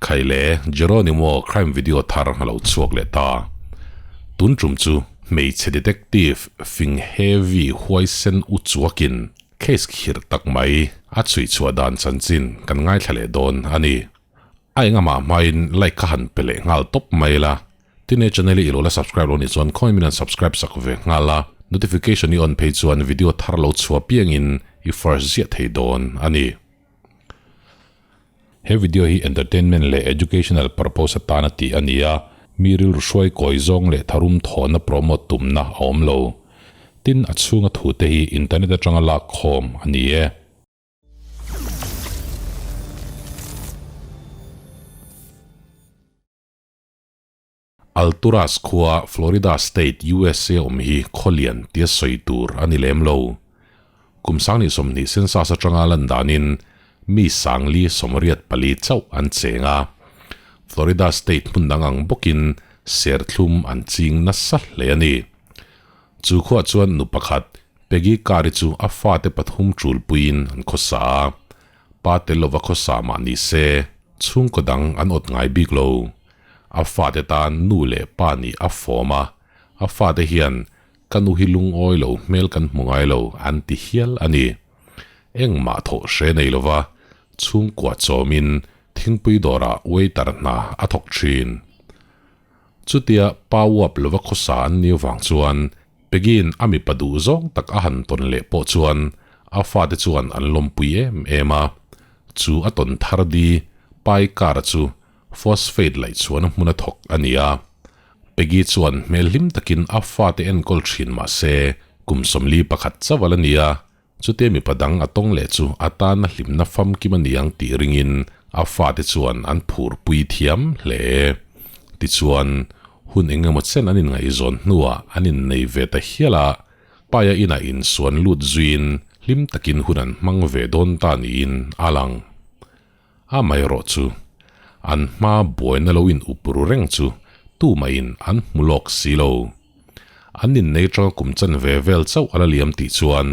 Khaile Geronimo crime video thar a lo chhuak leh ta. Tun tum chu hmeichhe detective fing heavy huaisen u chuakin case khirh tak mai a chhui chhuah dan chanchin kan ngaithla leh dawn a ni. A engah hmain like kha han pe leh nghal tawp mai la. Tine channel i lo la subscribe lo nih chuan khawi min han subscribe sak ve nghal a, notification i on phei chuan video thar lo chhuah piangin i first ziah thei dawn a ni. He video hi entertainment leh educational purpose atana tih a ni a, mi rilru hruai kawi zawng leh tharum thawhna promote tumna a awm lo. Tin, a chhunga thute hi internet atanga lak khawm a ni e. Alturas khua Florida State, USA awm hi khawlian tia sawi tur a ni lem lo. Kum sang nih 20 census atanga lan danin mi sangli 84 chauh an cheng a. Florida State hmun dang ang bawkin serthlum an ching nasa hle a ni. Chu khuah chuan nu pakhat Peggy Carr-i chu a fate pathum tul puiin an khawsa a. Pa tel lova khawsa mah ni se, chhungkaw dang an awt ngai bik lo. A fate tan nu leh pa nih a fawm a, a fate hian ka nu hi lungawi lo hmel kan hmu ngai lo an ti hial a ni. Engmah thawh hre nei lova chhungkua chawmin thingpui dawrah waiter hna a thawk thin. Chutia pa uap lova khawsa an ni avang chuan Peggy-in a mipa duh zawng tak a han tawn leh pawh chuan a fate chuan an lawmpui em em a. Chu a tawn thar di pai kar chu phosphate laih chuan a hmun a thawk a ni a. Peggy chuan hmel hlim takin a fate enkawl thin mah se kum 41 chauh a la ni a, chutia mipa dang a tawng leh chu a tana hlimna famkim a ni ang tih ringin a fate chuan an phurpui thiam hle. Tichuan, hun eng emaw chen an inngaihzawn hnuah an innei ve ta hial a, paia inah insuan lut zuiin hlim takin hun an hmang ve dawn ta niin a lang. Amaherawh chu, an hma buaina lo in up ru reng chu tumahin an hmu lawk si lo. An innei tanga kum chan ve vel chauh a la liam tih chuan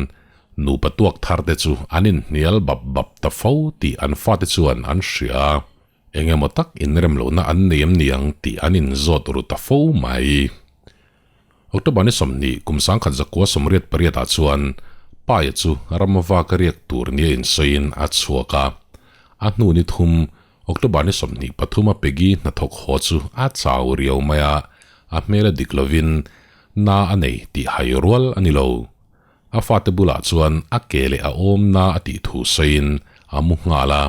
nupa tuak thar te chu an inhnial bap bap ta fo tih an fate chuan an hria a. Eng emaw tak inrem lohna an nei em ni ang tih an inzawt ru ta fo mai. October ni 20 kum 1988 ah chuan Paia chu ramva ka riak tur nia insawiin a chhuak a. A hnu ni thum October ni 23 a Peggy hnathawk haw chu a chau riau mai a, a hmel a dik lovin na a nei tih hai rual a ni lo. A fate bulah chuan a ke leh a awm na a tih thu sawiin a mu nghal a.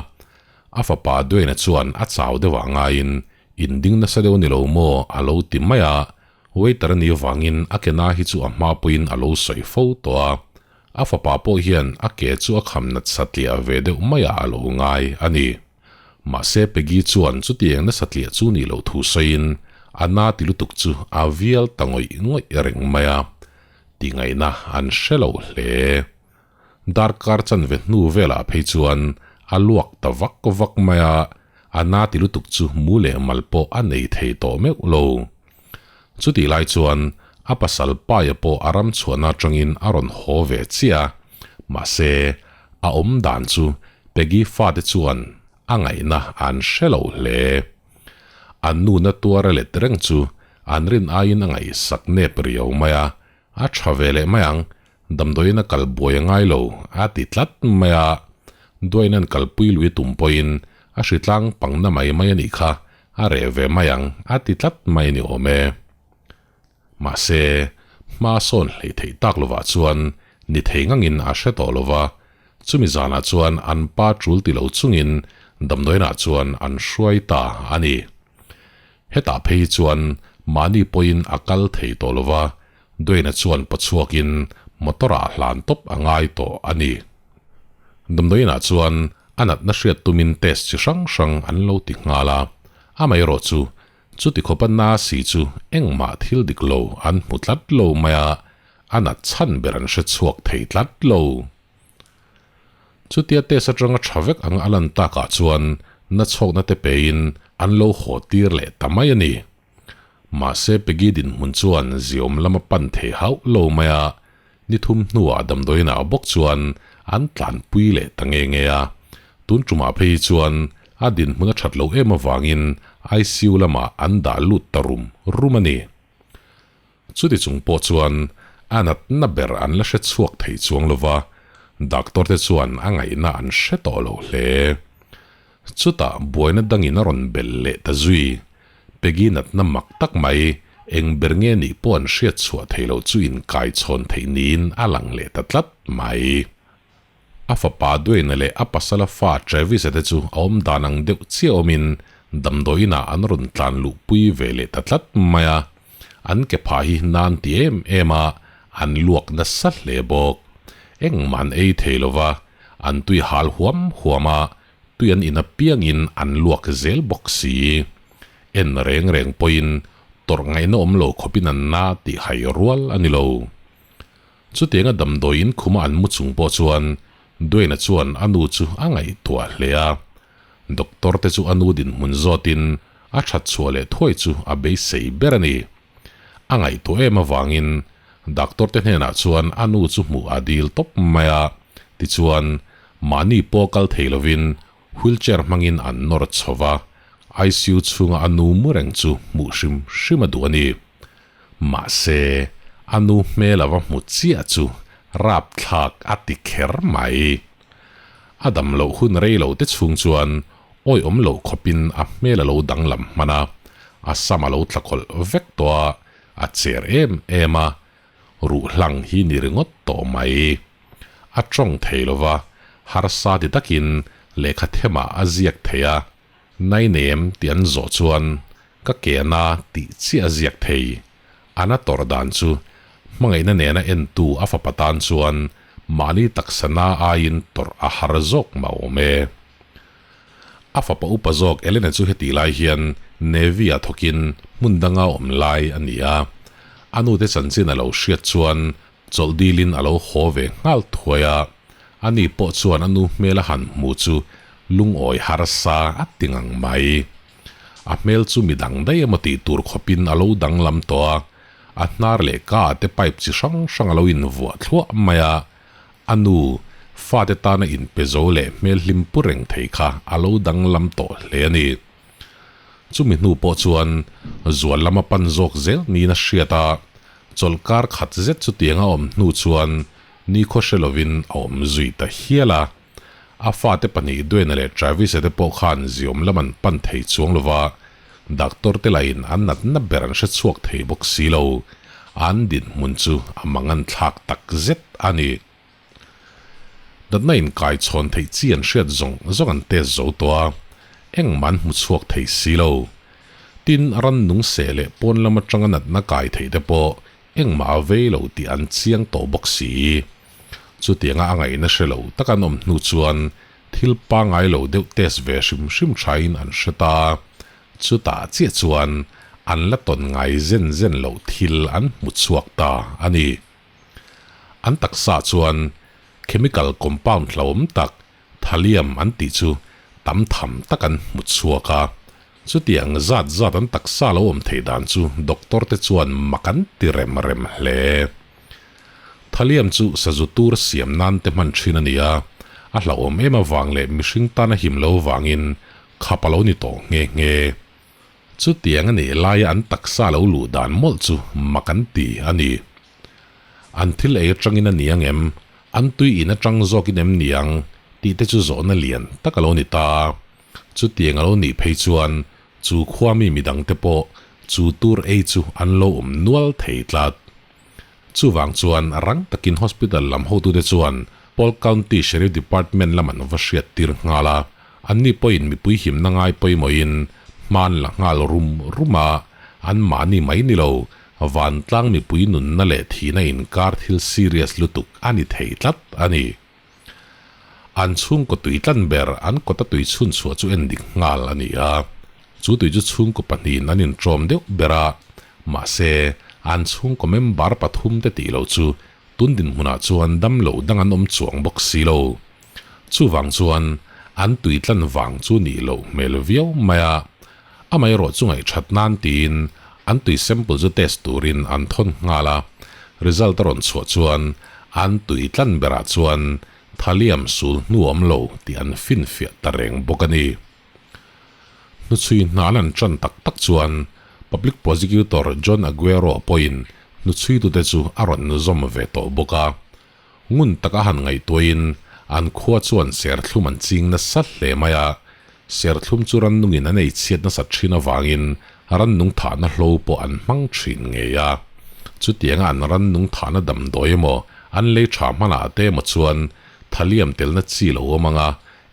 A fapa Dwayne-a chuan a chau deuh ah ngaiin inding nasa deuh a ni lo maw a lo ti mai a, Waiter a nih avangin a ke na hi chu a hma pawhin a lo sawi fo tawh a, a fapa pawh hian a ke chu a kham nat satliah ve deuh maiah a lo ngai a ni. Mahse Peggy chuan chutiang na satliah chu nih loh thu sawiin a na ti lutuk chu a vial ta ngawih ngawih reng mai a, tingaihna an hre lo hle. Darkar chanve hnu velah phei chuan a luak ta vak vak mai a, a na ti lutuk chu mu leh mal pawh a nei thei tawh meuh lo. Chutih lai chuan a pasal paia pawh a ram chhuahna atangin a rawn haw ve chiah a, mahse a awm dan chu Peggy fate chuan a ngaihna an hre lo hle. An nu na tuar a let reng chu an rin aiin a ngaihsak nep riau mai a, a tha ve leh mai ang, Damdawiin a kal buai a ngai lo, a ti tlat mai a. Duain an kalpui lui tum pawhin a hritlang pangna mai mai a nih kha, a reh ve mai ang, a ti tlat mai a ni awm e. Mahse, hma sawn hleih theih tak lovah chuan ni thei ngangin a hre tawh lo va, chumi zanah chuan an pa tul ti lo chungin damdawiinah chuan an hruai ta a ni. Hetah phei hi chuan mahni pawhin a kal thei tawh lo va, Dwayne-a chuan pawchhuakin motor-ah hlan tawp a ngai tawh a ni. Damdawiinah chuan a natna hriat tumin test chi hrang hrang an lo ti nghal a, amaherawh chu chuti khawpa na si chu engmah thil dik lo an hmu tlat lo mai a, a nat chhan ber an hre chhuak thei tlat lo. Chutia test atanga tha vek ang a lan takah chuan na chhawkna te pein an lo haw tir leh ta mai a ni. Mahse Peggy dinhmun chuan ziawm lama pan thei hauh lo mai a, ni thum hnuah damdawiinah bawk chuan an tlanpui leh ta nge nge a. Tun tumah phei hi chuan A dinhmun a that loh em avangin ICU lamah an dah lut ta rum rum a ni. Chuti chung pawh chuan a natna ber an la hre chhuak thei chuang lo va, doctor te chuan a ngaihna an hre tawh lo hle. Chutah buaina dangin a rawn belh leh ta zui. Peggy natna mak tak mai, eng ber nge nih pawh an hriat chhuah thei loh chu inkaichhawn theih niin a lang leh ta tlat mai. A fapa Dwayne-a leh a pasala fa Travis-a te chu a awm dan ang deuh chiah awmin damdawi inah an rawn tlan luhpui ve leh ta tlat mai a. An ke phah hi nan ti em em a, an luak nasa hle bawk. Engmah an ei thei lo va, an tui hal huam huam a, tui an in apiangin an luak zel bawk si. En reng reng pawhin tawrh ngaihna awm lo khawpin an na tih hai rual a ni lo. Chutianga damdawi in khuma an mu chung pawh chuan Dwayne-a chuan a nu chu a ngaihtuah hle a. Doctor te chu a nu dinhmun zawtin a that chhuah leh thuai chu a beisei ber a ni. A ngaihtuah em avangin doctor te hnenah chuan a nu chu hmuh a dil tawp mai a, tichuan mahni pawh kal thei lovin wheelchair hmangin an nawr chho va, ICU chhunga a nu mu reng chu hmuh hrim hrim a duh a ni. Mahse, a nu hmel a va hmu chiah chu rapthlak a ti kher mai. A dam loh hun rei lo te chhung chuan awihawm loh khawpin a hmel a lo danglam hman a, a sam a lo tla kawlh vek tawh a, a cher em em a, ruh hlang hi ni ringawt tawh mai. A tawng thei lo va, harsa ti takin lehkha themah a ziak thei a, Nainem tih an zawh chuan Ka ke a na tih chiah a ziak thei. A na tawrh dan chu hmangaihna nena entu a fapa tan chuan mahni taksa na aiin tawrh a har zawk mah awm e. A fapa upa zawk Elena chu hetih lai hian Navy-ah thawkin hmun danga awm lai a ni a. A nute chanchin a lo hriat chuan chawlh dilin a lo haw ve nghal thuai a. Ani pawh chuan a nu hmel a han hmu chu lungawi harsa a ti ngang mai. A hmel chu mi dang daih emaw tih tur khawpin a lo danglam tawh a, a hnar leh ka ah te pipe chi hrang hrang a lo invuah thluah mai a, a nu, fate tana inpe zo leh hmel hlim pu reng thei kha a lo danglam tawh hle a ni. Chumi hnu pawh chuan zual lama pan zawk zel niin a hriat a, chawlhkar khat zet chutiang a awm hnu chuan nikhaw hre lovin a awm zui ta hial a. A fate pahnih Dwayne-a leh Travis-a te pawh khan ziawm lam an pan thei chuang lo va, doctor te lahin an natna ber an hre chhuak thei bawk si lo. An dinhmun chu a mangan thlak tak zet a ni. Natna inkaichhawn theih chi an hriat zawng zawng an test zo tawh a, engmah an hmu chhuak thei si lo. Tin, rannung seh leh pawn lam atanga natna kai theih te pawh engmah a vei lo tih an chiang tawh bawk si. Chutianga a ngaihna hre lo tak an awm hnu chuan thil pangngai lo deuh test ve hrim hrim thain an hre ta. Chutah chiah chuan an la tawn ngai zen zen loh thil an hmu chhuak ta a ni. An taksa chuan chemical compound hlauhawm tak thallium an tih chu tam tham tak an hmu chhuak a. Chutiang zat zat an taksa lo awm theih dan chu doctor te chuan mak an ti rem rem hle. Thallium chu sazu tur siam nan te hman thin a ni a, a hlauhawm em avang leh mihring tan a him lo vangin khap a lo ni tawh nghe nghe. Chutiang a nih laia an taksa lo luh dan mawlh chu mak an ti a ni. An thil ei atangin a ni ang em? An tui in atang zawkin em ni ang? tih te chu zawhna lian tak a lo ni ta. Chutiang a lo nih phei chuan chu khua mi midangte pawh chu tur ei chu an lo awm nual thei tlat. Chuvang chuan rang takin hospital lam hotute chuan Polk County Sheriff Department lam an va hriat tir nghal a, anni pawhin mipui himna ngai pawimawhin hman la nghal rum rum a, anmahni mai ni lo, vantlang mipui nunna leh thihna inkar thil serious lutuk a ni thei tlat a ni. An chhungkaw tui tlan ber an kawta tui chhun chhuah chu en dik nghal a ni a, chu tui chu chhungkaw pahnihin an inṭawm deuh ber a, mahse an chhungkaw member pathum te tih loh chu tun dinhmunah chuan dam loh dang an awm chuang bawk si lo. Chuvang chuan an tui tlan vang chu nih loh hmel viau mai a, amaherawh chu ngaihṭhat nan tiin an tui sample chu test turin an thawn nghal a, result a rawn chhuah chuan an tui tlan berah chuan thallium sul hnu awm lo tih an finfiah ta reng bawk a ni. Hnuchhui hna an han ṭan tak tak chuan Public Prosecutor John Aguero pawhin hnuchhuitute chu a rawn zawm ve tawh bawk a. Ngun taka han ngaihtuahin an khua chuan serthlum an ching nasa hle mai a, serthlum chu rannungin an ei chhiat nasat thin avangin rannung thahna hlo pawh an hmang thin ngei a. Chutianga an rannung thahna damdawi emaw an lei tha hmanah te emaw chuan thaliam telna chi lo awm ang a,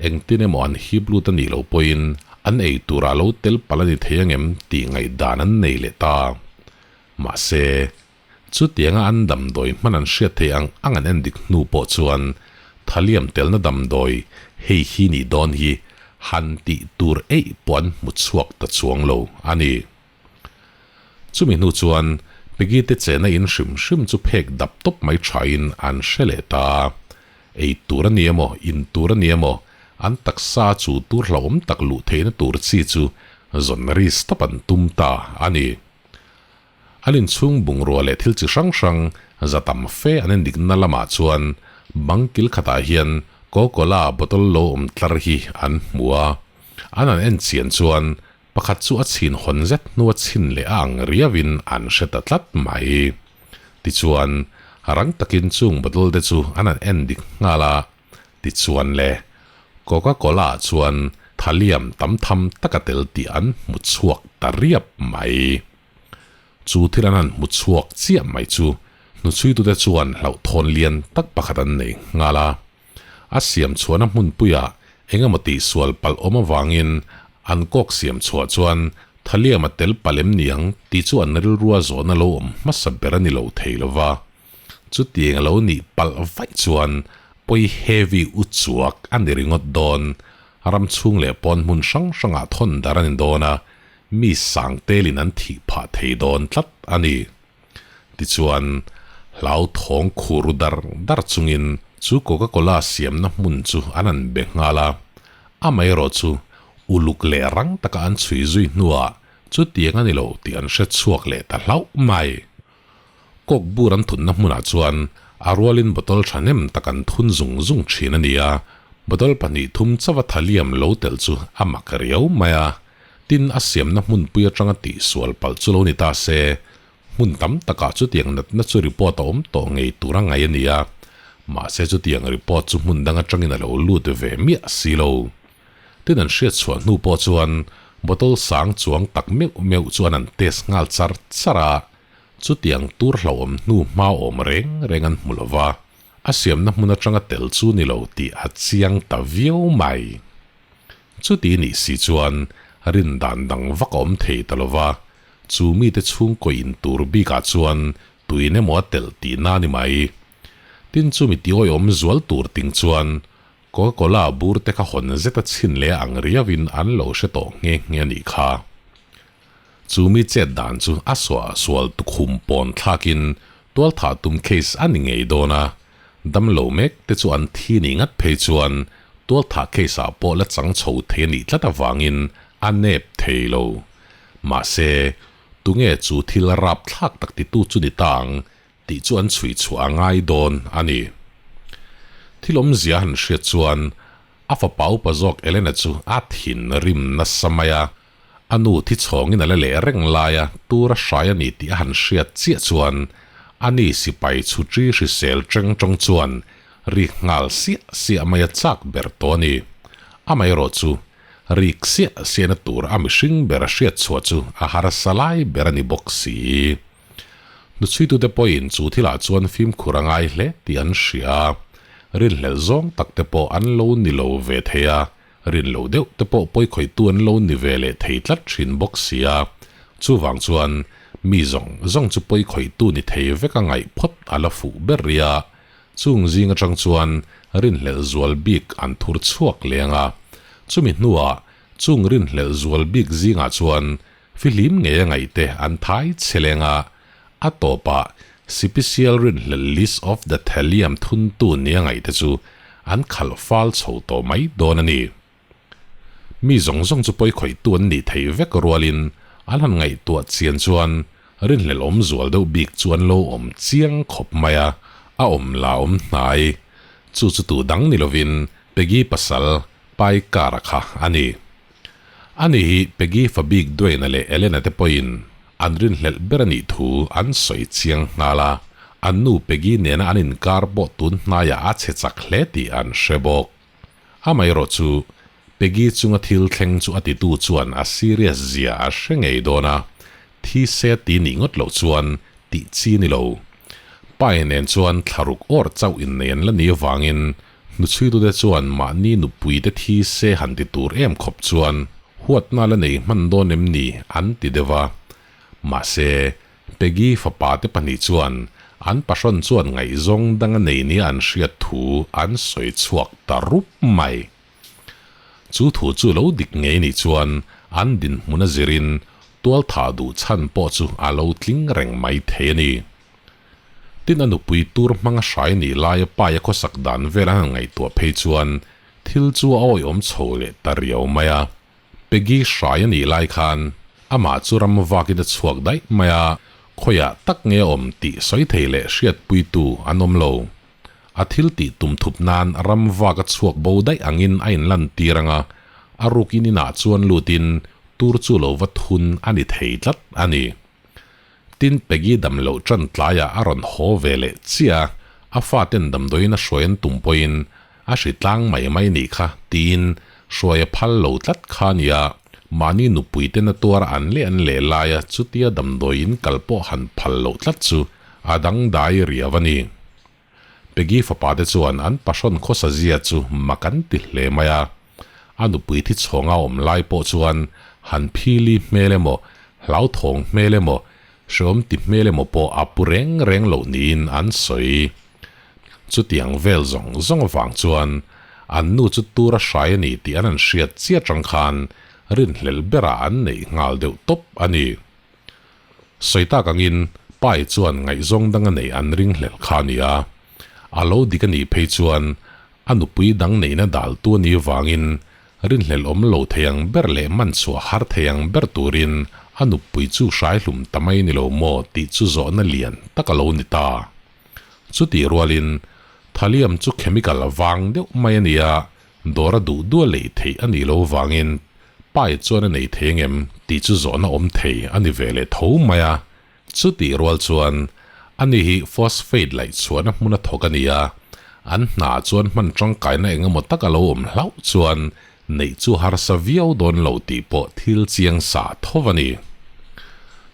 engtin emaw an hip lut a nih loh pawhin an ei turah lo tel palh a ni thei angem tih ngaihdan an nei leh ta. Mahse, Chutianga an damdawi hman an hriat theih ang ang an endik hnu pawh chuan thaliam telna damdawi hei hi nih dawn hi han tih tur eih pawh an hmu chhuak ta chuang lo a ni. Chumi hnu chuan Peggy te chena in hrim hrim chu phek dap tawp mai thain an hre leh ta. Ei tur a ni emaw, in tur a ni emaw, an taksa chu tur hlauhawm tak luh theihna tur chi chu zawn risk tawp an tum ta a ni. An inchhung bungrua leh thil chi hrang hrang za tam fe an endikna lamah chuan bang kil khatah hian Coca-Cola bottle lo awm tlar hi an hmu a. An han en chian chuan pakhat chu a chhin hawn zet hnua chhin leh a ang riauin an hre ta tlat mai. Tichuan, rang takin chung bottle te chu an han endik nghal a. Tichuan le, Coca-Cola ah chuan thaliam tam tham tak a tel tih an hmu chhuak ta riap mai. Chu thil an han hmu chhuak chiah mai chu hnuchhuitute chuan hlauhthawn lian tak pakhat an nei nghal a. A siam chhuahna hmunpuiah eng emaw tihsual palh awm avangin an kawk siam chhuah chuan thaliam a tel palh em niang tih chu an rilrua zawhna lo awm hmasa ber a ni lo thei lova. Chutiang a lo nih palh vaih chuan pawi heavy u chuak a ni ringawt dawn. Ram chhung leh pawn hmun hrang hrangah thawn dar a ni dawn a, mi sang telin an thih phah thei dawn tlat a ni. Tichuan, hlauthawng khur dar dar chungin chu Coca-Cola siamna hmun chu an han be nghal a, amaherawh chu uluk leh rang taka an chhui zui hnuah chutiang a ni lo tih an hre chhuak leh ta hlauh mai. Coke bur an thunna hmunah chuan a rualin bottle thahnem tak an thun zung zung thin a ni a, bottle pahnih thum chauha thaliam lo telh chu a mak riau mai a, tin a siamna hmunpui atanga tihsual palh chu lo ni ta se, hmun tam takah chutiang natna chu report a awm tawh ngei tur a ngaih a ni a, mahse chutiang report chu hmun dang atangin a lo lut ve miah si lo. Tin an hriat chhuah hnu pawh chuan bottle sang chuang tak meuh meuh chuan an test nghal char char a, Chutiang tur hlauhawm hnu hma awm reng reng an hmu lo va, a siamna hmun atanga tel chu ni lo tih a chiang ta viau mai. Chuti nih si chuan rin dan dang vak a awm thei ta lo va, chu mite chhungkaw in tur bikah chuan tuin emaw a telh tihna a ni mai. Tin chumi tiawihawm zual tur ting chuan Coca-Cola bur te kha hawn zeta chhin leh ang riauin an lo hre tawh nghe nghe a nih kha. Chu mi chet dan chu a suah sual tukhum pawn thlakin tualthah tum case a ni ngei dawn a, damlo mek te chu an thi ni ngat phei chuan tualthah case ah pawh la chang chho thei a nih tlat avangin a nep thei lo. Mahse, tunge chu thil rapthlak tak titu chu ni ta ang tih chu an chhui chhuah a ngai dawn a ni. Thil awmzia han hriat chuan a fapa upa zawk Elena chu a thinrim nasa mai a, A nu thi chhawngin a la leh reng laia tur a hrai a ni tih a han hriat chiah chuan a ni sipai chhutri hrisel teng tawng chuan rik nghal siah siah mai a chak ber tawh a ni. Amaherawh chu rik siah siahna tur a mihring ber a hriat chhuah chu a harsa lai ber a ni bawk si. Hnuchhuitute pawhin chu thilah chuan fimkhur a ngai hle tih an hria a, rinhlelh zawng tak te pawh an lo ni lo ve thei a, Rin lo deuh te pawh pawikhawihtu an lo ni ve leh thei tlat thin bawk si a, chuvang chuan mi zawng zawng chu pawikhawihtu ni thei vek a ngaih phawt a la fuh ber ri a, chung zing atang chuan rinhlelh zual bik an thur chhuak leng a, chumi hnuah chung rinhlelh zual bik zingah chuan fihlim ngei a ngaih te an thai chhe leng a, a tawpah Sipisial rinhlelh list of the thallium thuntu nia ngaih te chu an khalh fal chho tawh mai dawn a ni. Mi zawng zawng chu pawi khawihtu an nih thei vek rualin an han ngaihtuah chian chuan rinhlelh awm zual deuh bik chu an lo awm chiang khawp mai a, a awm la awm hnai. Chu chu tu dang ni lovin Peggy pasal Pai Kara kha a ni. Ani hi Peggy Fabik Dwayne-a leh Elena te pawhin an rinhlelh ber a nih thu an sawi chiang nghal a, an nu Peggy nena an inkar pawh tun hnaiah a chhe chak hle tih an hre bawk. Amaherawh chu, Peggy chunga thil thleng chu a titu chuan a serious zia a hre ngei dawn a, thi se ti nih ngawt loh chuan tih chi ni lo. Pai nen chuan thlaruk awr chauh innei an la ni avangin hnuchhuitute chuan mahni nupuite thi se han ti tur em khawp chuan huatna la nei hman dawn em ni an ti deuh a. Mahse, Peggy fapa te pahnih chuan an pahrawn chuan ngaihzawng dang a nei nia an hriat thu an sawi chhuak ta rup mai. Chu thu chu lo dik ngei nih chuan an dinhmun a zirin tualthah duh chhan pawh chu a lo tling reng mai thei a ni. Tin a nupui tur hmanga hrai nih laia paia khawsak dan vel an han ngaihtuah phei chuan thil chu a awihawm chho leh ta riau mai a. Peggy hrai a nih lai khan amah chu ram vakin a chhuak daih mai a, khawiah tak nge a awm tih sawi thei leh hriatpuitu an awm lo. A thil tih tum thup nan ram vak a chhuak bo daih angin a inlantir ang a, a rukin inah chuan lutin tur chu lo va thun a ni thei tlat a ni. Tin, Peggy dam loh tan tlaiah a rawn haw ve leh chiah a, a faten damdawiin a hruai an tum pawhin a hri tlang mai mai nih kha tiin hruai a phal lo tlat kha a nia, mahni nupui ten a tuar an leh an leh laia chutia damdawiin kal pawh han phal loh tlat chu a dangdai riau a ni. Peggy fapa te chuan an pahrawn khawsa zia chu mak an ti hle mai a. A nupui thi chhawnga awm lai pawh chuan han phili hmel emaw, hlauthawng hmel emaw, hreawm ti hmel emaw pawh a pu reng reng loh niin an sawi. Chutiang vel zawng zawng avang chuan an nu chu tur a hrai a ni tih an han hriat chiah chang khan rinhlelh berah an neih nghal deuh tawp a ni. Sawi tak angin Pai chuan ngaihzawng dang a neih an ringhlelh kha a ni a. A lo dik a nih phei chuan a nupui dang neihna daltu a nih vangin rinhlelh awm lo thei ang ber leh man chhuah har thei ang ber turin a nupui chu hrai hlum ta mai ni lo maw tih chu zawhna lian tak a lo ni ta. Chutih rualin Thallium chu chemical vang deuh mai a ni a, Dawr a duh duh a lei theih a nih loh vangin pai chuan a nei thei angem tih chu zawhna awm thei a ni ve leh tho mai a. Chutih rual chuan ani hi phosphate laih chhuahna hmun a thawk a ni a, an hna chuan hman tangkaina eng emaw tak a lo awm hlauh chuan neih chu harsa viau dawn lo tih pawh thil chiang sa tho a ni.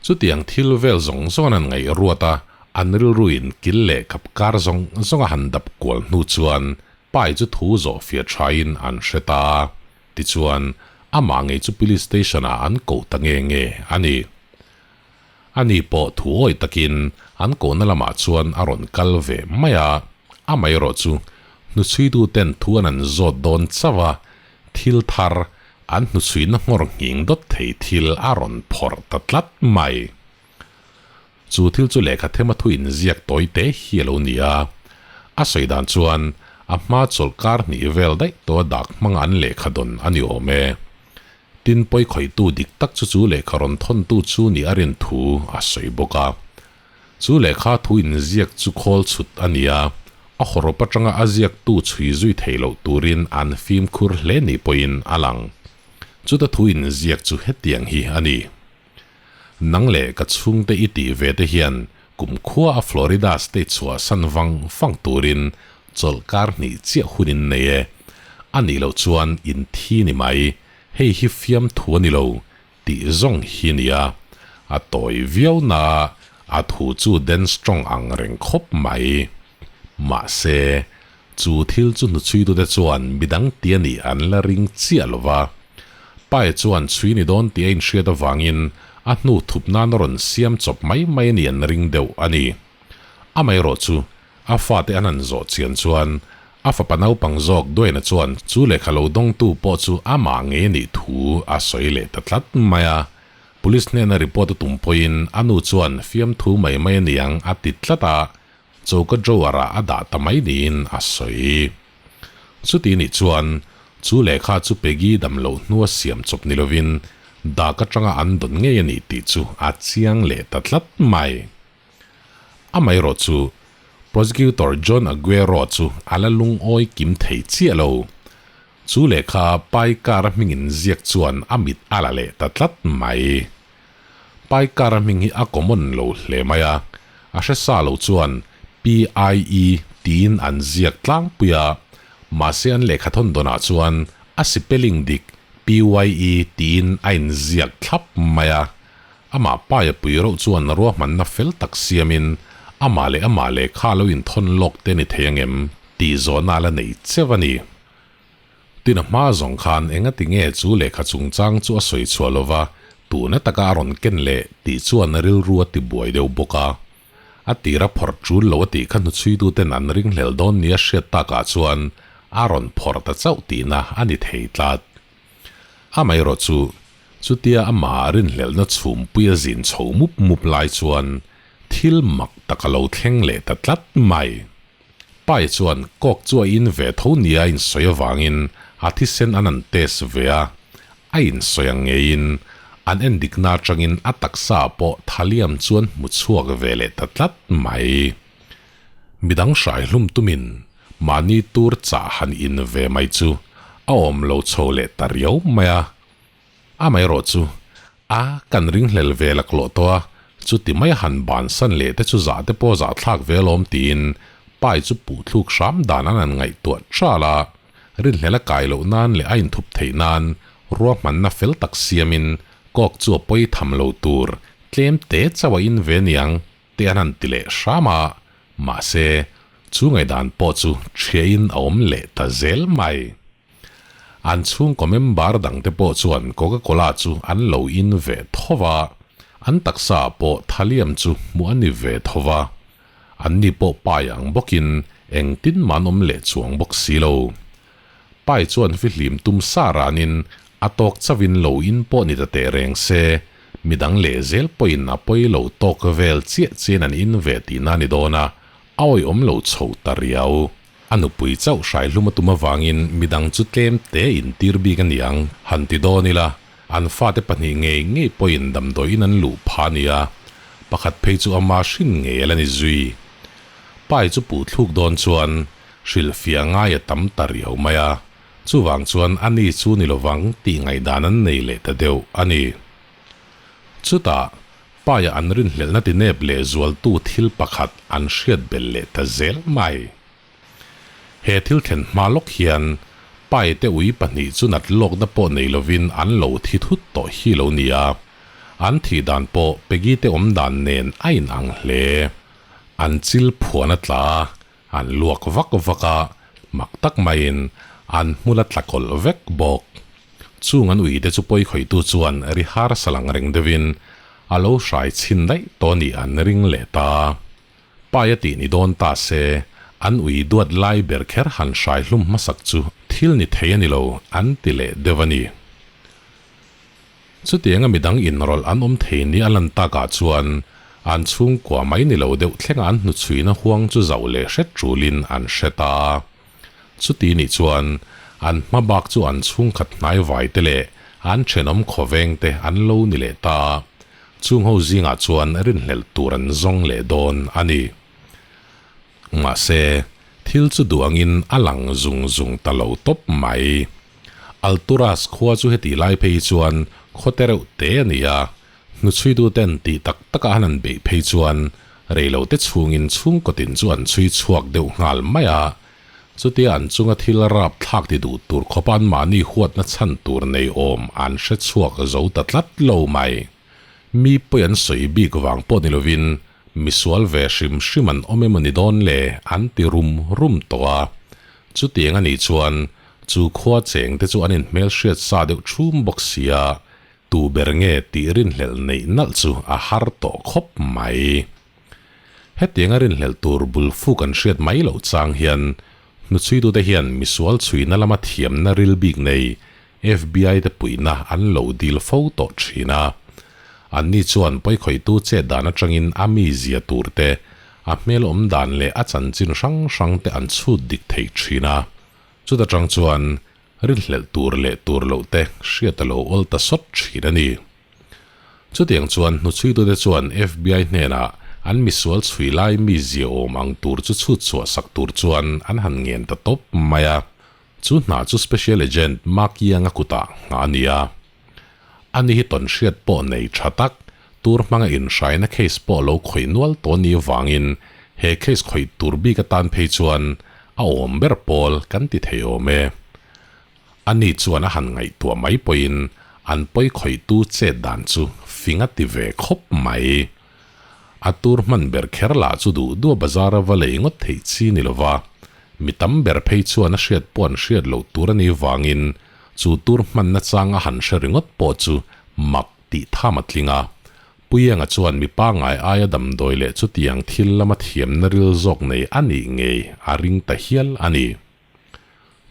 Chutiang thil vel zawng zawng an han ngaih ruat a, an rilruin kil leh kap kar zawng zawng a han dap kual hnu chuan Pai chu thu zawh fiah thain an hre ta a, tichuan amah ngei chu Police Station ah an koh ta nge nge a ni. Ani pawh thu awih takin an kohna lamah chuan a rawn kal ve mai a, amaherawh chu hnuchhuitu ten thu an an zawt dawn chauh a, thil thar an hnuchhuina nghawr nghing dawt thei thil a rawn phawrh ta tlat mai. Chu thil chu lehkha thema thu inziak tawi te hi a lo ni a. A sawi dan chuan a hma chawlh kar hnih vel daih tawh a dak hmanga an lehkha dawn a ni awm e. Tin pawi khawihtu dik tak chu chu lehkha rawn thawntu chu nih a rin thu a sawi bawk a. Chu lehkha thu inziak chu khawl chhut a ni a, a hawrawp atanga a ziaktu chhui zui theih loh turin an fimkhur hle ni pawhin a lang. Chuta thu inziak chu hetiang hi a ni. Nang leh ka chhungte i tih ve te hian kumkhua a Florida state chhuah san vang vang turin chawlh kar hnih chiah hun in nei e. A nih loh chuan in thi ni mai, hei hi fiamthu a ni lo tih zawng hi nia. A tawi viau na a thu chu Den Strong ang reng khawp mai. Mahse, chu thil chu hnuchhuitute chuan midang ti a nih an la ring chiah lo va. Pai chuan chhui ni dawn tih a inhriat avangin a hnu thup nan a rawn siam chawp mai mai a ni an ring deuh a ni. Amaherawh chu a fate an han zawh chian chuan a fapa naupang zawk Dwayne-a chuan chu lehkha lo dawngtu pawh chu amah ngei a nih thu a sawi leh ta tlat mai a. Police hnena report a tum pawhin a nu chuan fiamthu mai mai a niang a ti tlat a, Choka drawer ah a dah ta mai niin a sawi. Chuti nih chuan chu lehkha chu Peggy dam loh hnua siam chawp ni lovin dak atanga an dawn ngei a ni tih chu a chiang leh ta tlat mai. Amaherawh chu Prosecutor John Aguero chu a la lungawi kim thei chiah lo. Chu lehkha Paikara hming inziak chuan a mit a la leh ta tlat mai. Paikara hming hi a common lo hle mai a, a hre sa lo chuan PIE tiin an ziak tlangpui a, mahse an lehkha thawn dawnah chuan a sipelling dik PYE tiin a inziak thlap mai a. Amah paia pui reuh chuan ruahmanna fel tak siamin amah leh amah lehkha lo inthawn lawk te ni thei angem tih zawhna a la nei cheu a ni. Tin a hma zawng khan engati nge chu lehkha chungchang chu a sawi chhuah lova tuna taka a rawn ken leh tih chuan rilru a ti buai deuh bawk a. A tira phawrh tul lo a tih kha hnuchhuituten an ringhlel dawn nia hriat takah chuan a rawn phawrh ta chauh tihna a ni thei tlat. Amaherawh chu, chutia amah rinhlelhna chhumpui a zin chho mup mup lai chuan thil mak tak a lo thleng leh ta tlat mai. Pai chuan kawk chu a in ve tho nia a insawi avangin a thisen an an test ve a, a insawi ang ngeiin an endikna atangin a taksa ah pawh thaliam chuan hmu chhuak ve leh ta tlat mai. Midang hrai hlum tumin mahni tur chah han in ve mai chu a awm lo chho leh ta riau mai a. Amaherawh chu a kan ringhlel ve laklawh tawh a, chuti mai a han bansan leh te chu zah te pawh zah thlak ve alawm tiin pai chu puh thluk hram dan an han ngaihtuah tral a. Rinhlel a kai loh nan leh a inthup theih nan ruahmanna fel tak siamin kawk chu a pawi tham lo tur tlem te chauh a in ve niang te an han ti leh hram a, mahse, chu ngaihdan pawh chu ṭhiahin a awm leh ta zel mai. An chhungkaw member dangte pawh chuan Coca-Cola chu an lo in ve tho va, an taksa ah pawh thaliam chu hmuh a ni ve tho va. Anni pawh pai ang bawkin engtin mah an awm leh chuang bawk si lo. Pai chuan fihlim tum sa ranin a tawk chauhin lo in pawh ni ta teh reng se, midang lehzel pawhin a pawi lo tawk vel chiah chiahin an in ve tihna a ni dawn a, a awihawm lo chho ta riau. A nupui chauh hrai hlum a tum avangin midang chu tlem te intir bik a niang han ti dawn ila, an fate pahnih ngei ngei pawhin damdawiin an luh pha a nia, pakhat phei chu ama hrin ngei a la ni zui. Pai chu puh thluk dawn chuan hrilhfiah ngai a tam ta riau mai a, chuvang chuan a ni chu ni lovang tih ngaihdan an nei leh ta deuh a ni. Chutah, Paia an rinhlelhna tinep leh zualtu thil pakhat an hriat belh leh ta zel mai. He thil thlen hma lawk hian Paite ui pahnih chu nat lawkna pawh nei lovin an lo thi thut tawh hi lo nia. An thih dan pawh Peggy te awm dan nen a inang hle. An chil phuan a tla a, an luak vak vak a, mak tak maiin an hmul a tla kawlh vek bawk. Chung an uite chu pawi khawihtu chuan ri harsa lang reng deuhin a lo hrai chhin daih tawh nih an ring leh ta. Pai a tih ni dawn ta se, an ui duat lai ber kher han hrai hlum hmasak chu thil ni thei a ni lo an ti leh deuh a ni. Chutianga midang inrawlh an awm thei ni a lan takah chuan an chhungkua mai ni lo deuh thlenga an hnuchhuina huang chu zauh leh hret tulin an hre ta. Chuti nih chuan an hma bak chu an chhungkhat hnaivai te leh an thenawm khawveng te an lo ni leh ta. Chung ho zingah chuan rinhlelh tur an zawng leh dawn a ni. Mahse, thil chu duh angin a lang zung zung ta lo tawp mai. Alturas khua chu heti lai phei hi chuan khaw te reuh te a ni a, hnuchhuituten tih tak taka han an beih phei chuan reilote chhungin chhungkawtin chu an chhui chhuak deuh nghal mai a. Chutia an chunga thil rap thlak ti duh tur khawpa anmahni huatna chhan tur nei awm an hre chhuak zo ta tlat lo mai. Mi pawi an sawi bik vang pawh ni lovin misual ve hrim hrim an awm emaw ni dawn le an ti rum rum tawh a. Chutiang a nih chuan chu khua cheng te chu an inhmel hriat sa deuh chhum bawk sia, tu ber nge tih rinhlelh neih nalh chu a har tawh khawp mai. Hetianga rinhlelh tur bul fuk an hriat mai loh chang hian hnuchhuitute hian misual chhuina lama thiamna ril bik nei FBI te puihna an lo dil fo tawh thin a. Anni chuan pawikhawihtu chet dan atangin a mizia tur te, a hmel awm dan leh a chanchin hrang hrang te an chhut dik thei thin a. Chuta tang chuan rinhlelh tur leh tur loh te hriat a lo awl ta sawt thin a ni. Chutiang chuan hnuchhuitute chuan FBI hnenah an misual chhui lai mi ziaawm ang tur chu chhut chhuah sak tur chuan an han ngen ta tawp mai a. Chu hna chu Special Agent Mark Young-a kutah nghah a ni a. Ani hi tawnhriat pawh nei tha tak, tur hmanga inhraina case pawh lo khawih nual tawh ni vangin he case khawih tur bik atan phei chuan a awm ber pawl kan ti thei awm e. Ani chuan a han ngaihtuah mai pawhin an pawi khawihtu chet dan chu fing a ti ve khawp mai. A tur hman ber kher lah chu duh duh a bazar a va lei ngawt theih chi ni lova, mi tam ber phei chuan a hriat pawh an hriat loh tur a nih vangin chu tur hmanna chang a han hre ringawt pawh chu mak tih tham a tling a. Puienga chuan mi pangngai aia damdawi leh chutiang thil lama thiamna ril zawk nei a nih ngei a ring ta hial a ni.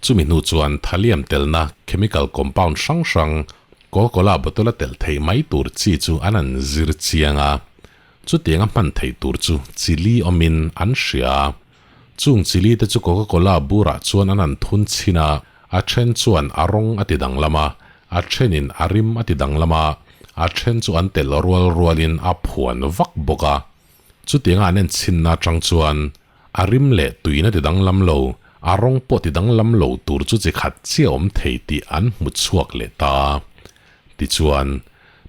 Chumi hnu chuan thaliam telna chemical compound hrang hrang Coca-Cola bottle a telh theih mai tur chi chu an an zir chiang a. Chutianga hman theih tur chu chili awmin an hria a. Chung chili te chu Coca-Cola burah chuan an an thun chhin a, a then chuan a rawng a ti danglam a, a thenin a rim a ti danglam a, a then chu an telh rual rualin a phuan vak bawk a. Chutianga an enchinna atang chuan A rim leh tuina ti danglam lo, a rawng pawh ti danglam lo tur chu chi khat chiah awm thei tih an hmu chhuak leh ta. Tichuan,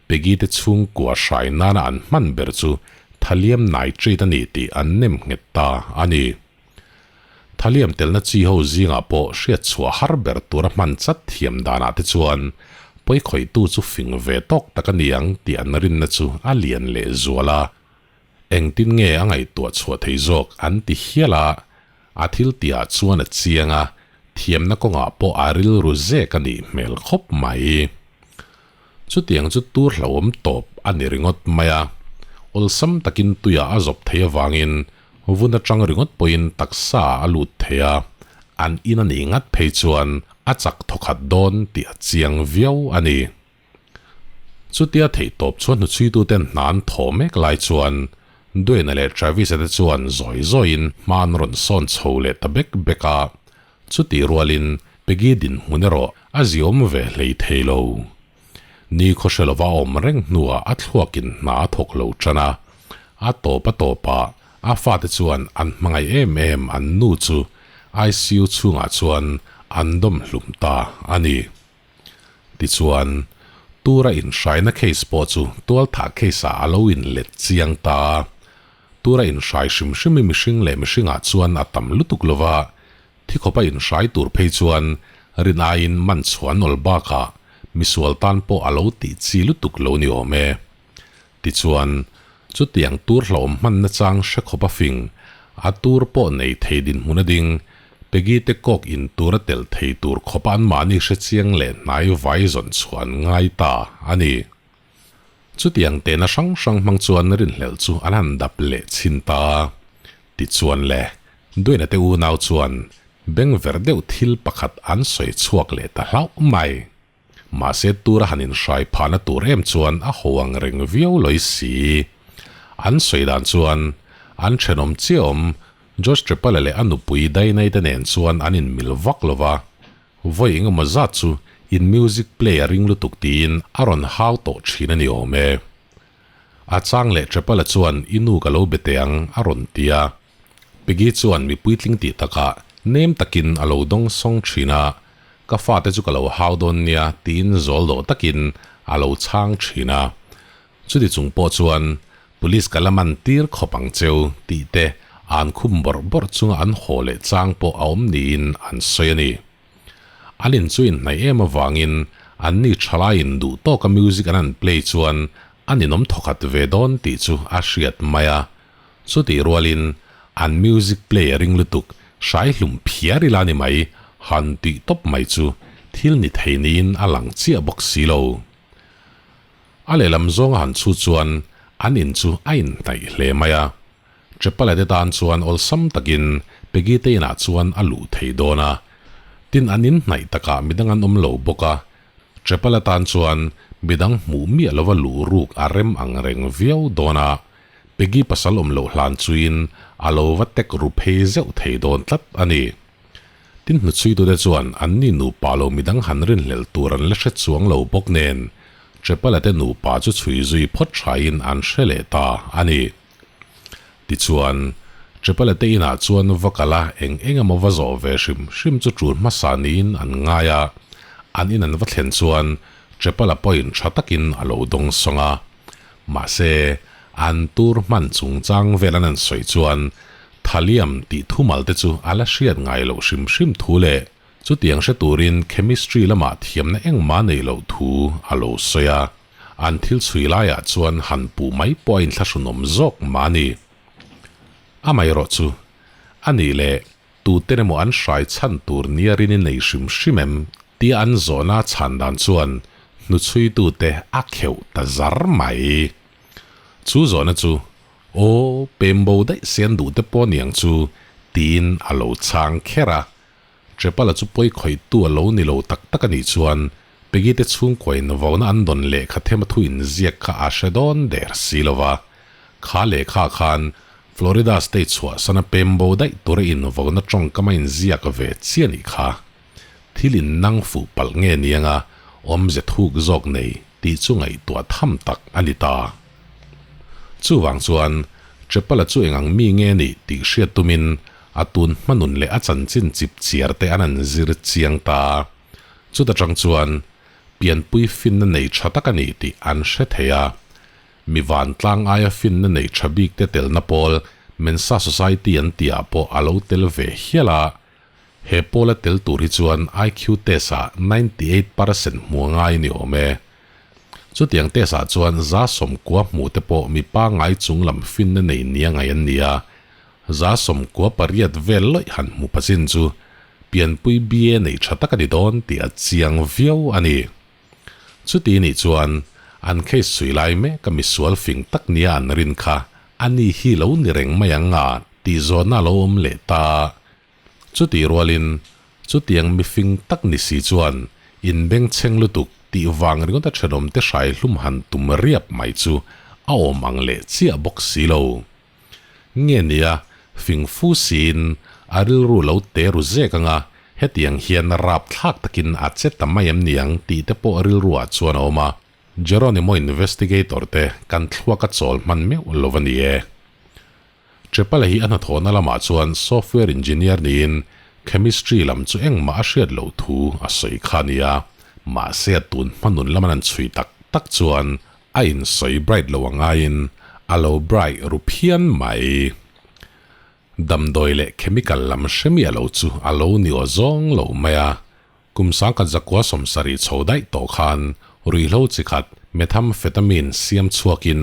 Peggy te chhungkua hrai nana an hman ber chu Thallium nitrate a ni tih an nem nghet ta a ni. Thallium telna chi ho zingah pawh hriat chhuah har ber tura hman chat thiam danah te chuan pawikhawihtu chu fing ve tawk tak a ni ang tih an rinna chu a lian leh zual a. Engtin nge a ngaihtuah chhuah thei zawk an ti hial a, a thil tihah chuan a chiang a, thiamna kawngah pawh a rilru zek a nih hmel khawp mai. Chutiang chu tur hlauhawm tawp a ni ringawt mai a, awlsam takin tuiah a zawp thei avangin vun atang ringawt pawhin taksa ah a lut thei a, an in a nih ngat phei chuan a chak thawkhat dawn tih a chiang viau a ni. Chutia theihtawp chuan hnuchhuituten hna an thaw mek lai chuan Dwayne-a leh Travis-a te chuan zawi zawiin hma an rawn sawn chho leh ta bek bek a, chutih rualin Peggy dinhmun erawh a ziawm ve hlei thei lo. Ni khawhre lova a awm reng hnuah a thluakin hna a thawk lo tan a, a tawp a tawpah a fate chuan an hmangaih em em an nu chu ICU chhungah chuan an dawm hlum ta a ni. Tichuan, Tura inhraina case pawh chu tualthah case-ah a lo inlet chiang ta a. Tura inhrai hrim hrim hi mihring leh mihringah chuan a tam lutuk lo va, thi khawpa inhrai tur phei chuan rin aiin man chhuah an awl bakah misual tan pawh a lo tih chi lutuk lo ni awm e. Tichuan, chutiang tur hlauhawm hmanna chang hre khawp a fing, a tur pawh nei thei dinhmun a ding, Peggy te kawk in tur a telh thei tur khawpa anmahni hre chiang leh hnai vai zawn chhuah an ngai ta a ni. Chutiang tehna hrang hrang hmang chuan rinhlelh chu an han dap leh chhin ta. Tichuan le, Dwayne-a te unau chuan bengverh deuh thil pakhat an sawi chhuak leh ta hlauh mai. Mahse tura han inhrai phahna tur em chuan a ho ang reng viau lawi si. An sawi dan chuan an thenawm chiah awm George Trepala leh a nupui Dainai te nen chuan an inmil vak lo va, vawi engemaw zat chu in music play a ring lutuk tiin a rawn hau tawh thin a ni awm e. A chang leh Trepala chuan i nu ka lo be teh ang a rawn ti a. Peggy chuan mi puitling tih takah nem takin a lo dawng sawng thin a, Ka fate chu ka lo hau dawn nia tiin zawl dawh takin a lo chhang thin a. Chuti chung pawh chuan Police ka la man tir khawp ang cheu tih te an khum bawrh bawrh chunga an haw leh chang pawh a awm niin an sawi a ni. An in chu inhnaih em avangin anni thalaiin duh tawka music an han play chuan a ninawm thawkhat ve dawn tih chu a hriat mai a. Chutih rualin an music play a ring lutuk hrai hlum phiar ila ni mai han tih tawp mai chu thil ni thei niin a lang chiah bawk si lo. A lehlam zawnga han chhu chuan an in chu a inhnaih hle mai a. Chapala te tan chuan awlsam takin Peggy te inah chuan a luh thei dawn a. Tin an inhnaih takah midang an awm lo bawk a. Chapala tan chuan midang hmuh miah lova luh ruk a rem ang reng viau dawn a. Peggy pasal awm loh hlan chuin a lo va tek ru phei zeuh thei dawn tlat a ni. Tin hnuchhuitute chuan anni nupa lo midang han rinhlelh tur an la hre chuang lo bawk nen Chapala te nupa chu chhui zui phawt thain an hre leh ta a ni. Tichuan, Chapala te inah chuan va kal a, eng eng emaw va zawh ve hrim hrim chu tul hmasa niin an ngai a. An in an va thlen chuan Chapala pawhin tha takin a lo dawng sawng a. Mahse, an tur hman chungchang vel an han sawi chuan Thaliam tih thumal te chu a la hriat ngai loh hrim hrim thu leh chutiang hre turin chemistry lamah thiamna engmah nei loh thu a lo sawi a. An thil chhui laiah chuan han puh mai pawh a inthlahrunawm zawk mah a ni. Amaherawh chu, a nih leh tuten emaw an hrai chhan tur nia rin i nei hrim hrim em tia an zawhna chhan dan chuan hnuchhuitute a kheuh ta zar mai. Chu zawhna chu, Aw, pembo daih se an duh te pawh niang chu, tiin a lo chhang kher a. Trepala chu pawi khawihtu a lo ni lo tak tak a nih chuan Peggy te chhungkuain vauna an dawn lehkha thema thu inziak kha a hre dawn der si lo va. Kha lehkha khan Florida state chhuahsana pembo daih tura invauna tawngkam a inziak ve chiah nih kha. Thil innang fuh palh nge nianga awmze thuk zawk nei tih chu ngaihtuah tham tak a ni ta. Chuvang chuan Trepala chu engang mi nge nih tih hriat tumin a tun hmanun leh a chanchin chip chiar te an an zir chiang ta. Chuta tang chuan pianpui finna nei tha tak a ni tih an hre thei a. Mi vantlang aia finna nei tha bik te telna pawl Mensa Society an tihah pawh a lo tel ve hial a. He pawla tel tur hi chuan IQ test ah 98% hmu a ngai ni awm e. Chutiang test ah chuan 190 hmu te pawh mi pangngai chung lam finna nei nia ngaih an ni a. 98 vel lawih han hmu pachin chu pianpui BA nei tha tak a ni dawn tih a chiang viau a ni. Chuti nih chuan an case chhui lai mek a misual fing tak nia an rin kha a ni hi lo ni reng mai ang a tih zawhna a lo awm leh ta. Chutih rualin chutiang mifing tak ni si chuan inbengchheng lutuk tih vang ringawt a thenawmte hrai hlum han tum riap mai chu a awm ang leh chiah bawk si lo. Nge nia, fing fu siin a rilru lo te ru zek anga hetiang hian rapthlak takin a che ta mai em niang tih te pawh rilruah chuan a awm a. Jeronimo investigator te kan thluak a chawl hman meuh lo a ni e. Chepala hi a hnathawhna lamah chuan software engineer niin chemistry lam chu engmah a hriat loh thu a sawi kha a nia. Mahse a tun hmanun lam an han chhui tak tak chuan A insawi bright lo a ngaiin a lo bright ru phian mai. Damdawi leh chemical lam hre miah lo chu a lo ni aw zawng lo mai a. Kum 1970 chho daih tawh khan ruihhlo chi khat methamphetamine siam chhuakin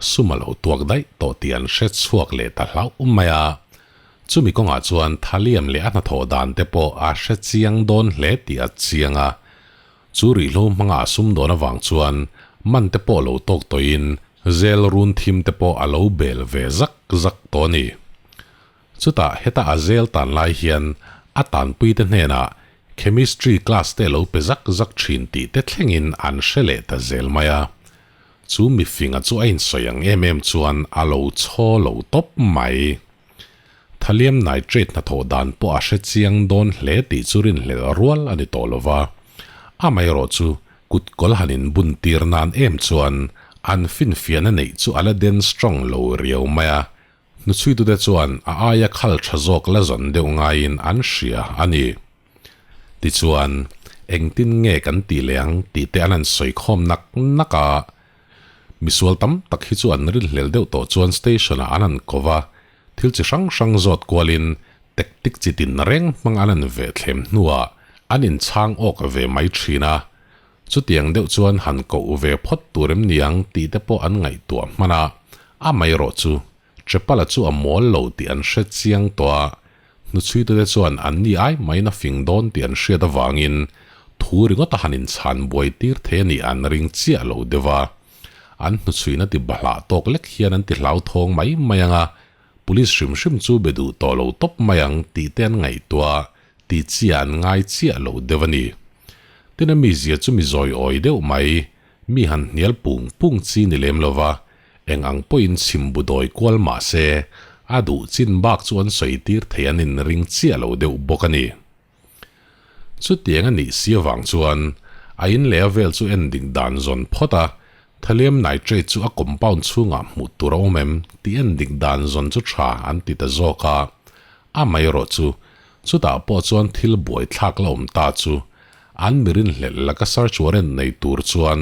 sum a lo tuak daih tawh tih an hre chhuak leh ta hlauh mai a. Chumi kawngah chuan thallium leh a hnathawh dan te pawh a hre chiang dawn hle tih a chiang a. Chu rihlo hmanga a sum dawn avang chuan man te pawh lo tawk tawhin zel run thim te pawh a lo bel ve zak zak tawh a ni. Chutah heta a zel tan lai hian a tanpui te hnenah Chemistry class te lo pe zak zak thin tih te thlengin an hre leh ta zel mai a. Chu mifinga chu a insawi ang em em chuan a lo chhaw lo tawp mai. Thallium nitrate hnathawh dan pawh a hre chiang dawn hle tih chu rinhlelh rual a ni tawh lo va. Amaherawh chu kut kawl han inbun tir nan em chuan an finfiahna neih chu a la den strong lo riau mai a, hnuchhuitute chuan a aia khal tha zawk la zawn deuh ngaiin an hria a ni. Tichuan, engtin nge kan tih leh ang tih te an han sawi khawm nak nak a. Misual tam tak hi chu an rinhlel deuh tawh chuan station ah an han ko va, thil chi hrang hrang zawt kualin tactic chi tin reng hmang an han veh thlem hnuah an inchhang awk ve mai thin a. Chutiang deuh chuan han koh ve phawt tur em niang tih te pawh an ngaihtuah hman a, amaherawh chu Chapala chu a mawl lo tih an hre chiang tawh a, hnuchhuitute chuan anni ai maiin a fing dawn tih an hriat avangin thu ringawt a han inchhan buai tir thei a nih an ring chiah lo deuh a. An hnuchhuina ti bahlah tawk lek hian an ti hlauthawng mai mai ang a, police hrim hrim chu be duh tawh lo tawp mai ang tih te an ngaihtuah a, ti chiah an ngai chiah lo deuh a ni. Tin a mizia chu mi zawiawi deuh mai, mi han hnial pung pung chi ni lem lo va, Eng ang pawhin chhim bu dawi kual mah se, a duh chin bak chu an sawi tir thei an inring chiah lo deuh bawk a ni. Chutiang a nih si avang chuan a in leh a vel chu en dik dan zawn phawt a, Thallium nitrate chu a compound chhungah hmuh tur a awm em tih en dik dan zawn chu tha an ti ta zawk a. Amaherawh chu, chutah pawh chuan thil buaithlak la awm ta chu an mi rinhlelh laka search warrant nei tur chuan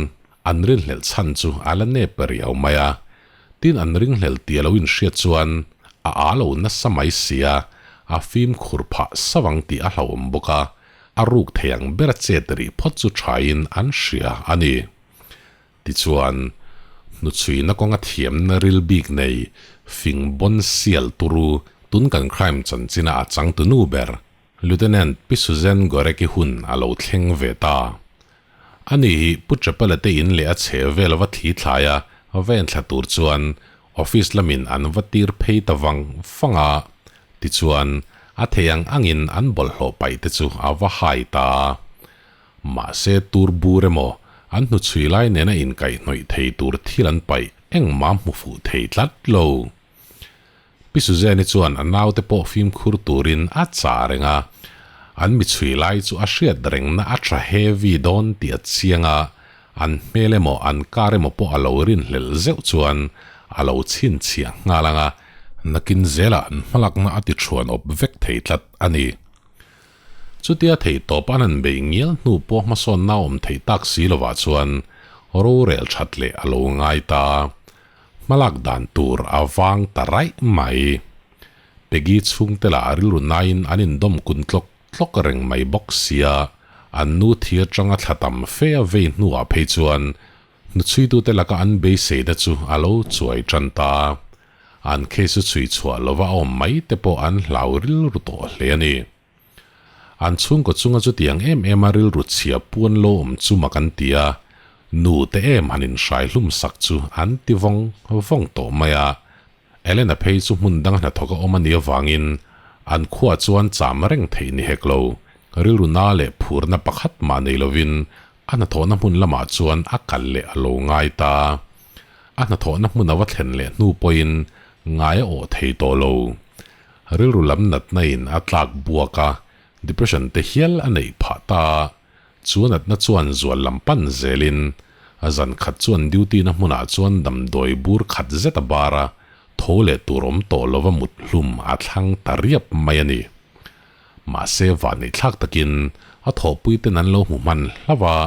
an rinhlelh chhan chu a la nep riau mai a. Tin an ringhlel tih a lo inhriat chuan a â lo nasa mai sia, a fimkhur phah savang tih a hlauhawm bawk a, a ruk thei ang ber a chet rih phawt chu thain an hria a ni. Tichuan, hnuchhuina kawnga thiamna ril bik nei fing bawn sial turu tun kan crime chanchina a changtu nu ber Lieutenant Pi Susan Goreki hun a lo thleng ve ta. Ani hi Pu Chapela te in leh a chhe vel va thli thlai a, va enthla tur chuan office lamin an va tir phei ta vang vang a. Tichuan, a thei ang angin an bawlhhlawh paih te chu a va hai ta. Mahse tur bur emaw, an hnuchhui lai nena inkaihhnawih thei tur thil an paih engmah hmu fuh thei tlat lo. Pi Suzanne-i chuan a naute pawh fimkhur turin a chah reng a, an michhui lai chu a hriat rengna a tha heavy dawn tih a chiang a, an hmel emaw an car emaw pawh a lo rinhlelh zeuh chuan a lo chhinchhiah nghal ang a, nakin zelah an hmalakna a ti thuan awp vek thei tlat a ni. Chutia theihtawp an han bei ngial hnu pawh hmasawnna a awm theih tak si lovah chuan rorel that leh a lo ngai ta. Hmalak dan tur a vang ta raih mai. Peggy chhungte lah rilru naiin an indawm kun tlawk tlawk reng mai bawk sia, an nu thi atanga thla tam fe a vei hnuah phei chuan hnuchhuitute laka an beiseina chu a lo chuai tan ta. An case chu chhui chhuah lova a awm mai te pawh an hlau rilru tawh hle a ni. An chhungkaw chunga chutiang em em a rilru chhia puan lo awm chu mak an ti a, nu te em han inhrai hlum sak chu an ti vawng vawng tawh mai a. Elena phei chu hmun dang hnathawk a awm a nih avangin an khuaah chuan cham reng theih ni hek lo, rilru na leh phurna pakhat mah nei lovin a hnathawhna hmun lamah chuan a kal leh a lo ngai ta. A hnathawhna hmun a va thlen leh hnu pawhin ngai a awh thei tawh lo. Rilru lam natna in a tlak buak a, depression te hial a neih phah ta a, chu a natna chuan zual lam pan zelin a zan khat chuan duty na hmunah chuan damdawi bur khat zet a bar a, tho leh tur awm tawh lova mut hlum a thlang ta riap mai a ni. Mahse vanneih thlak takin a thawhpui ten an lo hmu hman hlauh a,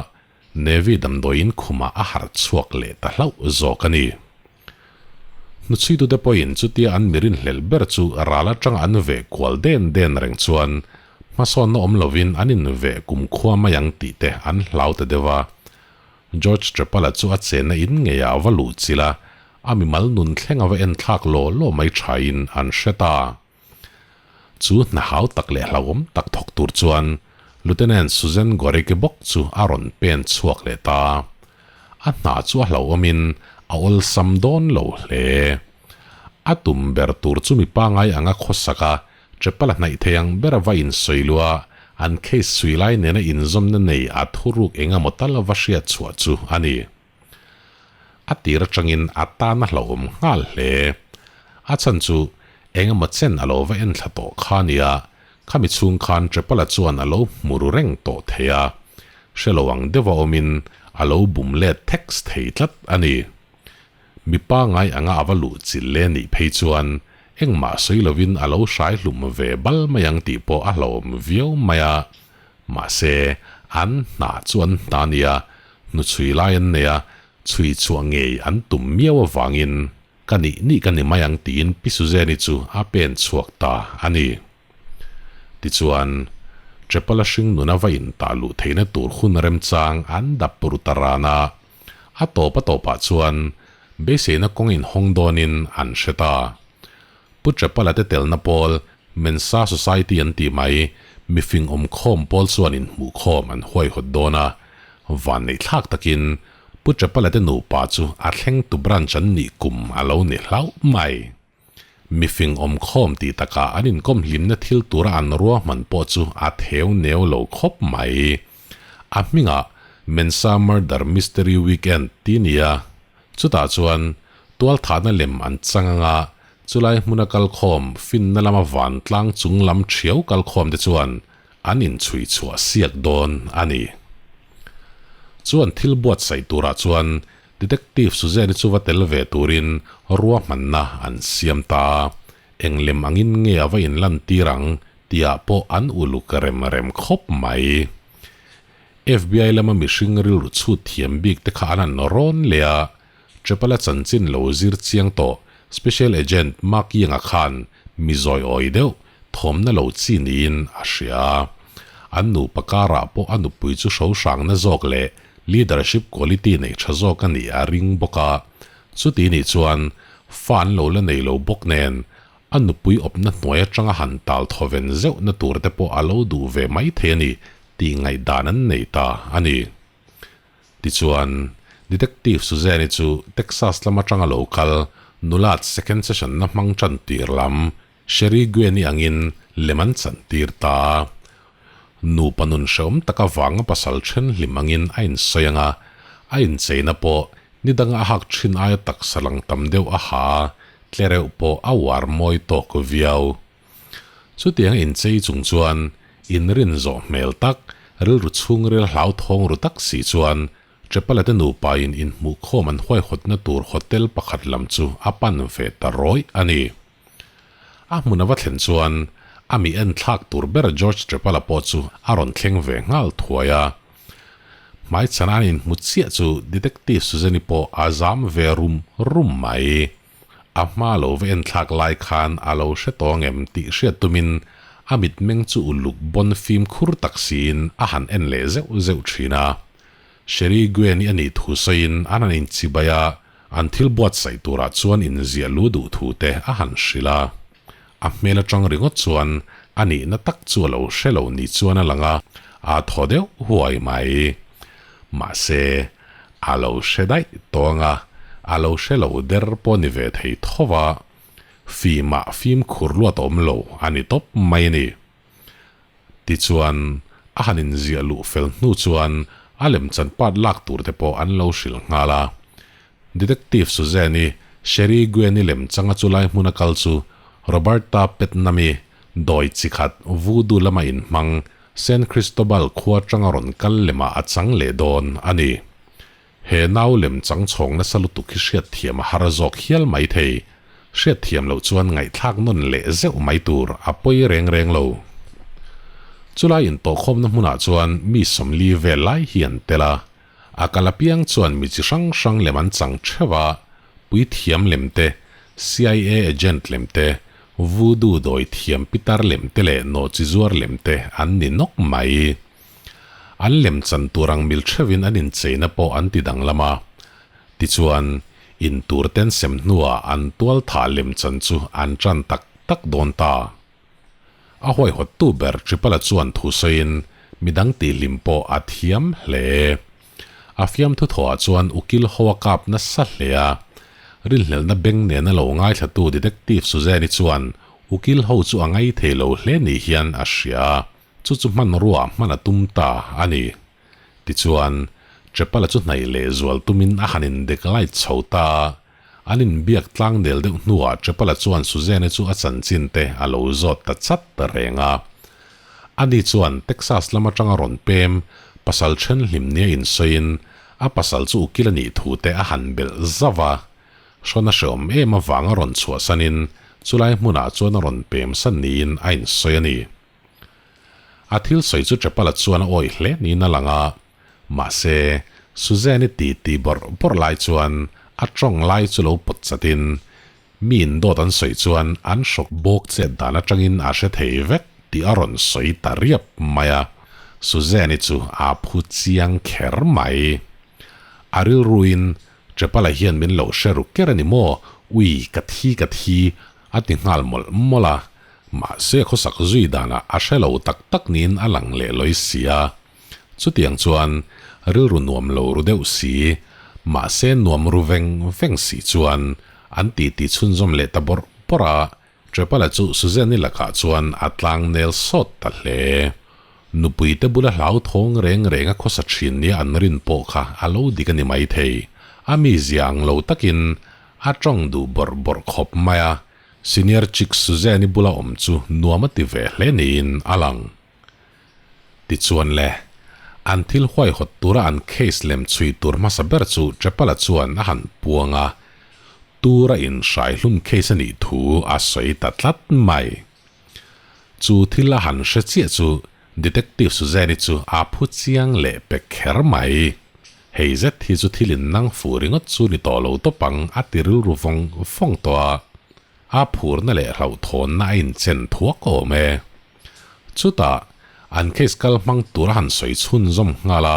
Navy damdawiin khumah a harh chhuak leh ta hlauh zawk a ni. Hnuchhuitute pawhin chutia an mirin hlelh ber chu ral atanga an veh kual den den reng chuan hmasawnna awm lovin an inveh kumkhua mai ang tih te an hlau ta deuh a. George Trepala chu a chenna in ngeiah a va luh chilh a, a mimal nun thleng a va enthlak law law mai thain an hre ta. Chu hna hau tak leh hlauhawm tak thawk tur chuan Lieutenant Susan Gorecki bawk chu a rawn pen chhuak leh ta. A hna chu a hlauhawmin a awlsam dawn lo hle. A tum ber tur chu mi pangai anga khawsak a, Chapel a hnaih thei ang ber a va insawi luh a, an case chhui lai nena inzawmna nei a thuruk eng emaw tal va hriat chhuah chu a ni. A tir atangin a tan a hlauhawm nghal hle. A chhan chu eng emaw chen a lo va en thla tawh kha nia, khami chhung khan Trepala chuan a lo hmu ru reng tawh thei a, hre lo ang deuha awmin a lo bum let theks thei tlat a ni. Mi pangai anga a va luh chilh le nih phei chuan engmah sawi lovin a lo hrai hlum ve bal mai ang tih pawh a hlauhawm viau mai a. Mahse, an hna chu an hna nia, hnuchhui lai an nei a, chhui chhuah ngei an tum miau avangin ka nih nih ka ni mai ang tiin Pi Suzanne-i chu a pen chhuak ta a ni. Tichuan, Chapel-a hringnuna va intah luh theihna tur hun remchang an dap ru ta ran a, a tawp a tawpah chuan beiseina kawng inhawng dawnin an hre ta. Pu Chapel-a te telna pawl Mensa Society an tih mai, mifing awmkhawm pawl chuan inhmuhkhawm an huaihawt dawn a, vanneihthlak takin Pu Chapel-a te nupa chu a thlengtu branch an nih kum a lo ni hlauh mai. Mifing awmkhawm tih takah an inkawm hlimna thil tura an ruahman pawh chu a theu neu lo khawp mai. A hmingah Mensa Murder Mystery Weekend ti nia, chutah chuan tualthahna lem an chang anga Chulai hmuna kalkhawm finna lama vantlang chung lam thiau kalkhawm te chuan an inchhui chhuah siak dawn a ni. Chuan thil buatsaih turah chuan Detective Suzanne-i chu va tel ve turin ruahmanna an siam ta a, eng lem angin nge a va inlantir ang tihah pawh an uluk rem rem khawp mai. FBI lama mihring rilru chhut thiam bik te kha an han rawn leh a, Chapel-a chanchin lo zir chiang tawh Special Agent Mark Young-a khan mi zawi awi deuh thawmna lo chi niin a hria a. An nupa karah pawh a nupui chu hro hrangna zawk leh leadership quality nei tha zawk a nih a ring bawk a. Chuti nih chuan fa an lo la nei lo bawk nen a nupui awpna hnuai atanga han tal thawven zeuhna tur te pawh a lo duh ve mai thei a ni tih ngaihdan an nei ta a ni. Tichuan, Detective Suzanne-i chu Texas lam atanga lo kal nulat second session-na hmang tan tir lam Sherry Gwen-i angin lem an chan tir ta a. Nupa nun hrehawm tak avanga pasal then hlim angin a insawi ang a, a incheina pawh ni danga a hak thin aia taksa lang tam deuh a ha a, tlereuh pawh a uar mawi tawk viau. Chutiang inchei chung chuan inrin zawh hmel tak, rilru chhungril hlauthawng ru tak si chuan Chapala te nupain inhmuhkhawm an huaihawtna tur hotel pakhat lam chu a pan ve ta rawih a ni. A hmun a va thlen chuan a mi enthlak tur ber George Chapala pawh chu a rawn thleng ve nghal thuai a. Hmaichhana an inhmu chiah chu Detective Suzanne-i pawh a zam ve rum rum mai. A hma lo va enthlak lai khan a lo hre tawng em tih hriat tumin a mitmeng chu uluk bawn fimkhur tak siin a han en leh zeuh zeuh thin a. Sherry Gwen-i a nih thu sawiin an han inchibai a, an thil buatsaih turah chuan inziah lu duh thu te a han hrilh a. A hmel atang ringawt chuan a nihna tak chu a lo hre lo ni chuan a lang a, aa thaw deuh huai mai. Mahse, A lo hre daih tawng a, a lo hre lo der pawh ni ve thei tho va, fimah fimkhur luat awm lo a ni tawp mai a ni. Tichuan, a han inziah luh fel hnu chuan a lemchan part lak tur te pawh an lo hrilh nghal a. Detective Suzanne-i Sherry Gwen-i lemchanga chulai hmuna kal chu Roberta Petnam-i dawi chi khat voodoo lama inhmang San Cristobal khua atanga rawn kal lemah a chang leh dawn a ni. He nau lem chang chhawng nasa lutuk hi hriatthiam a har zawk hial mai thei. Hriatthiam loh chuan ngaihthlak nawn leh zeuh mai tur a pawi reng reng lo. Chulai intawhkhawmna hmunah chuan mi 40 vel lai hi an tel a. A kal apiang chuan mi chi hrang hrang lem an chang theuh a, puithiam lem te, CIA agent lem te, voodoo dawi thiam pitar lem te leh nawhchi zuar lem te an ni nawk mai. An lem chan tur ang mil theuhin an incheina pawh an ti danglam a. Tichuan, in tur ten sem hnuah an tual thah lem chan chu an tan tak tak dawn ta. A huaihawttu ber Tripala chuan thu sawiin midang tihhlim pawh a thiam hle. A fiamthu thawhah chuan ukil ho a kap nasa hle a. Rinhlelhna beng nena lo ngaithlatu Detective Suzanne-i chuan ukil ho chu a ngaithei lo hle ni hian a hria a, chu chu hmanrua hman a tum ta a ni. Tichuan, Tripala chu hnaih lehzual tumin a han indek light chho ta a. An inbiak tlang nel deuh hnuah Chapala chuan Suzanne chu a chanchin te a lo zawt ta chat ta reng a. Ani chuan Texas lam atanga rawn pem pasal then hlim nia insawiin a pasal chu ukil a nih thu te a han belh zauh a. Hrawn a hreawm em avanga rawn chhuahsanin chulai hmunah chuan a rawn pem san niin a insawi a ni. A thil sawi chu Chapala chuan a awih hle niin a lang a. Mahse, Suzanne-i ti ti bawrh bawrh lai chuan a tawng lai chu lo pawt chatin, mi in dawt an sawi chuan an hrawk bawk chet dan atangin a hre thei vek tih a rawn sawi ta riap mai a, Suzanne-i chu a phu chiang kher mai. A rilruin, Chapala hian min lo hre ru ker a ni maw? Ui, ka thi ka thi, a ti nghal mawlh mawlh a. Mahse, khawsak zui danah a hre lo tak tak niin a lang leh lawi si a. Chutiang chuan rilru nuam lo ru deuh si, mahse nuam ru veng veng si chuan an titi chhunzawm leh ta bawrh bawrh a, Trepala chu Suzanne-i lakah chuan a tlang nel sawt ta hle. Nupui te bula hlauthawng reng reng a khawsa thin nia an rin pawh kha a lo dik a ni maithei. A mizia ang lo takin a tawng duh bawrh bawrh khawp mai a, Senior chick Suzanne-i bula awm chu nuam a ti ve hle niin a lang. Tichuan le, An thil huaihawt tura an case lem chhui tur hmasa ber chu Chapala chuan a han puang a, tura inhrai hlum case a nih thu a sawi ta tlat mai. Chu thil a han hre chiah chu Detective Suzanne-i chu a phu chiang leh pe kher mai. Hei zet hi chu thil in nang fuh ringawt chu ni tawh lo tawp ang a ti rilru vawng vawng tawh a. A phurna leh hlauhthawnna a inchen thuak awm e. Chutah, an case kal hmang tur a han sawi chhunzawm nghal a,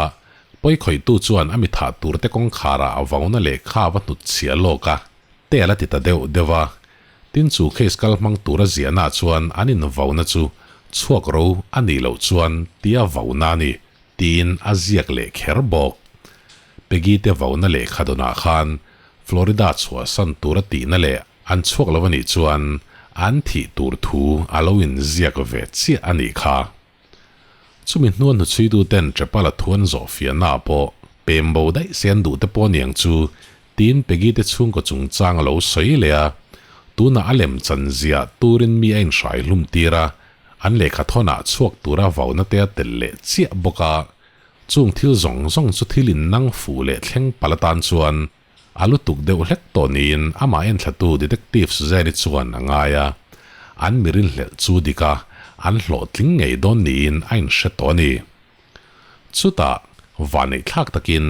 pawikhawihtu chuan a mi thah turte kawngkharah a vauna lehkha a va hnutchhiah lawk a, tel a ti ta deuh deuh a. Tin chu case kal hmang tura ziahna chuan an invauna chu chhuak ro a nih loh chuan tia vauna a ni tiin a ziak leh kher bawk. Peggy te vauna lehkha dawnah khan Florida chhuahsan tura tihna leh an chhuak lo a nih chuan an thih tur thu a lo inziak ve chiah a nih kha. Chumi hnuan hnuchhuituten Chapala thu an zawh fiahna ah pawh pem bo daih se an duh te pawh aniang chu tiin Peggy te chhungkaw chungchang a lo sawi leh a, tunah a lem chan ziah turin mi a inhrai hlum tir a, an lehkha thawnah chhuak tura vauna te a tel leh chiah bawk a, chung thil zawng zawng chu thil innang fuh leh thleng palh atan chuan A lutuk deuh hlek tawh niin amah enthlatu Detective Suzanne-i chuan a ngai a, an mi rinhlelh chu dik a, an hlawhtling ngei dawn niin a inhre tawh a ni. Chutah, vanneihthlak takin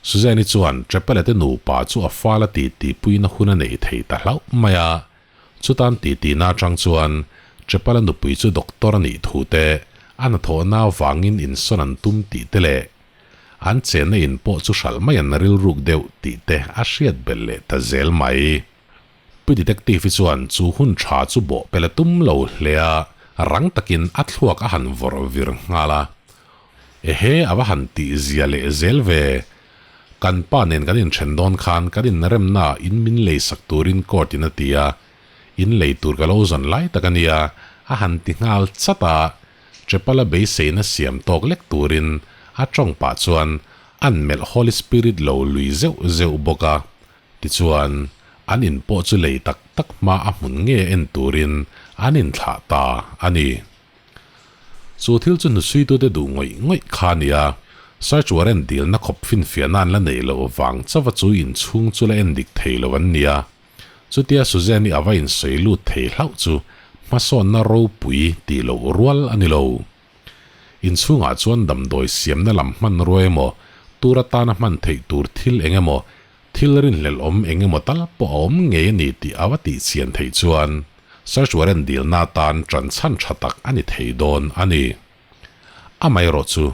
Suzanne-i chuan Chapelle te nupa chu a fal a titi puina hun a nei thei ta hlauh mai a, chutan titi-na atang chuan Chapelle nupui chu doctor a nih thu te, a hnathawhna avangin insawn an tum tih te leh An chenna in pawh chu hralh mai an rilruk deuh tih te a hriat belh leh ta zel mai. Pu Detective hi chuan chu hun tha chu bawh pel a tum lo hle a, rang takin a thluak a han vawrh vir nghal a. Ehe a va han tih zia leh zel ve. Kan pa nen kan inthen dawn khan kan inremna in min leisak turin court in a ti a, in lei tur ka lo zawn lai tak a nia, a han ti nghal chat a. Chapala beiseina siam tawk lek turin a tawng pah chuan an melh Holy Spirit lo lui zeuh zeuh bawk a. Tichuan, an in pawh chu lei tak tak hma a hmun nge en turin an inthlah ta a ni. Chu thil chu hnusuitute duh ngawih ngawih kha a ni a, search warrant dilna khawp finfiahna an la neih loh vang chauha chu inchhung chu la en dik thei lo an ni a. Chutia Suzanne-i a va insawi lut thei hlauh chu hmasawnna ropui tih loh rual a ni lo. Inchhungah chuan damdawi siamna lam hmanrua emaw, tur atana hman theih tur thil eng emaw, thil rinhlelh awm eng emaw tal pawh a awm ngei a ni tih a va tihchian theih chuan search warrant dilna atan ṭan chhan ṭha tak a ni thei dawn a ni. Amaherawh chu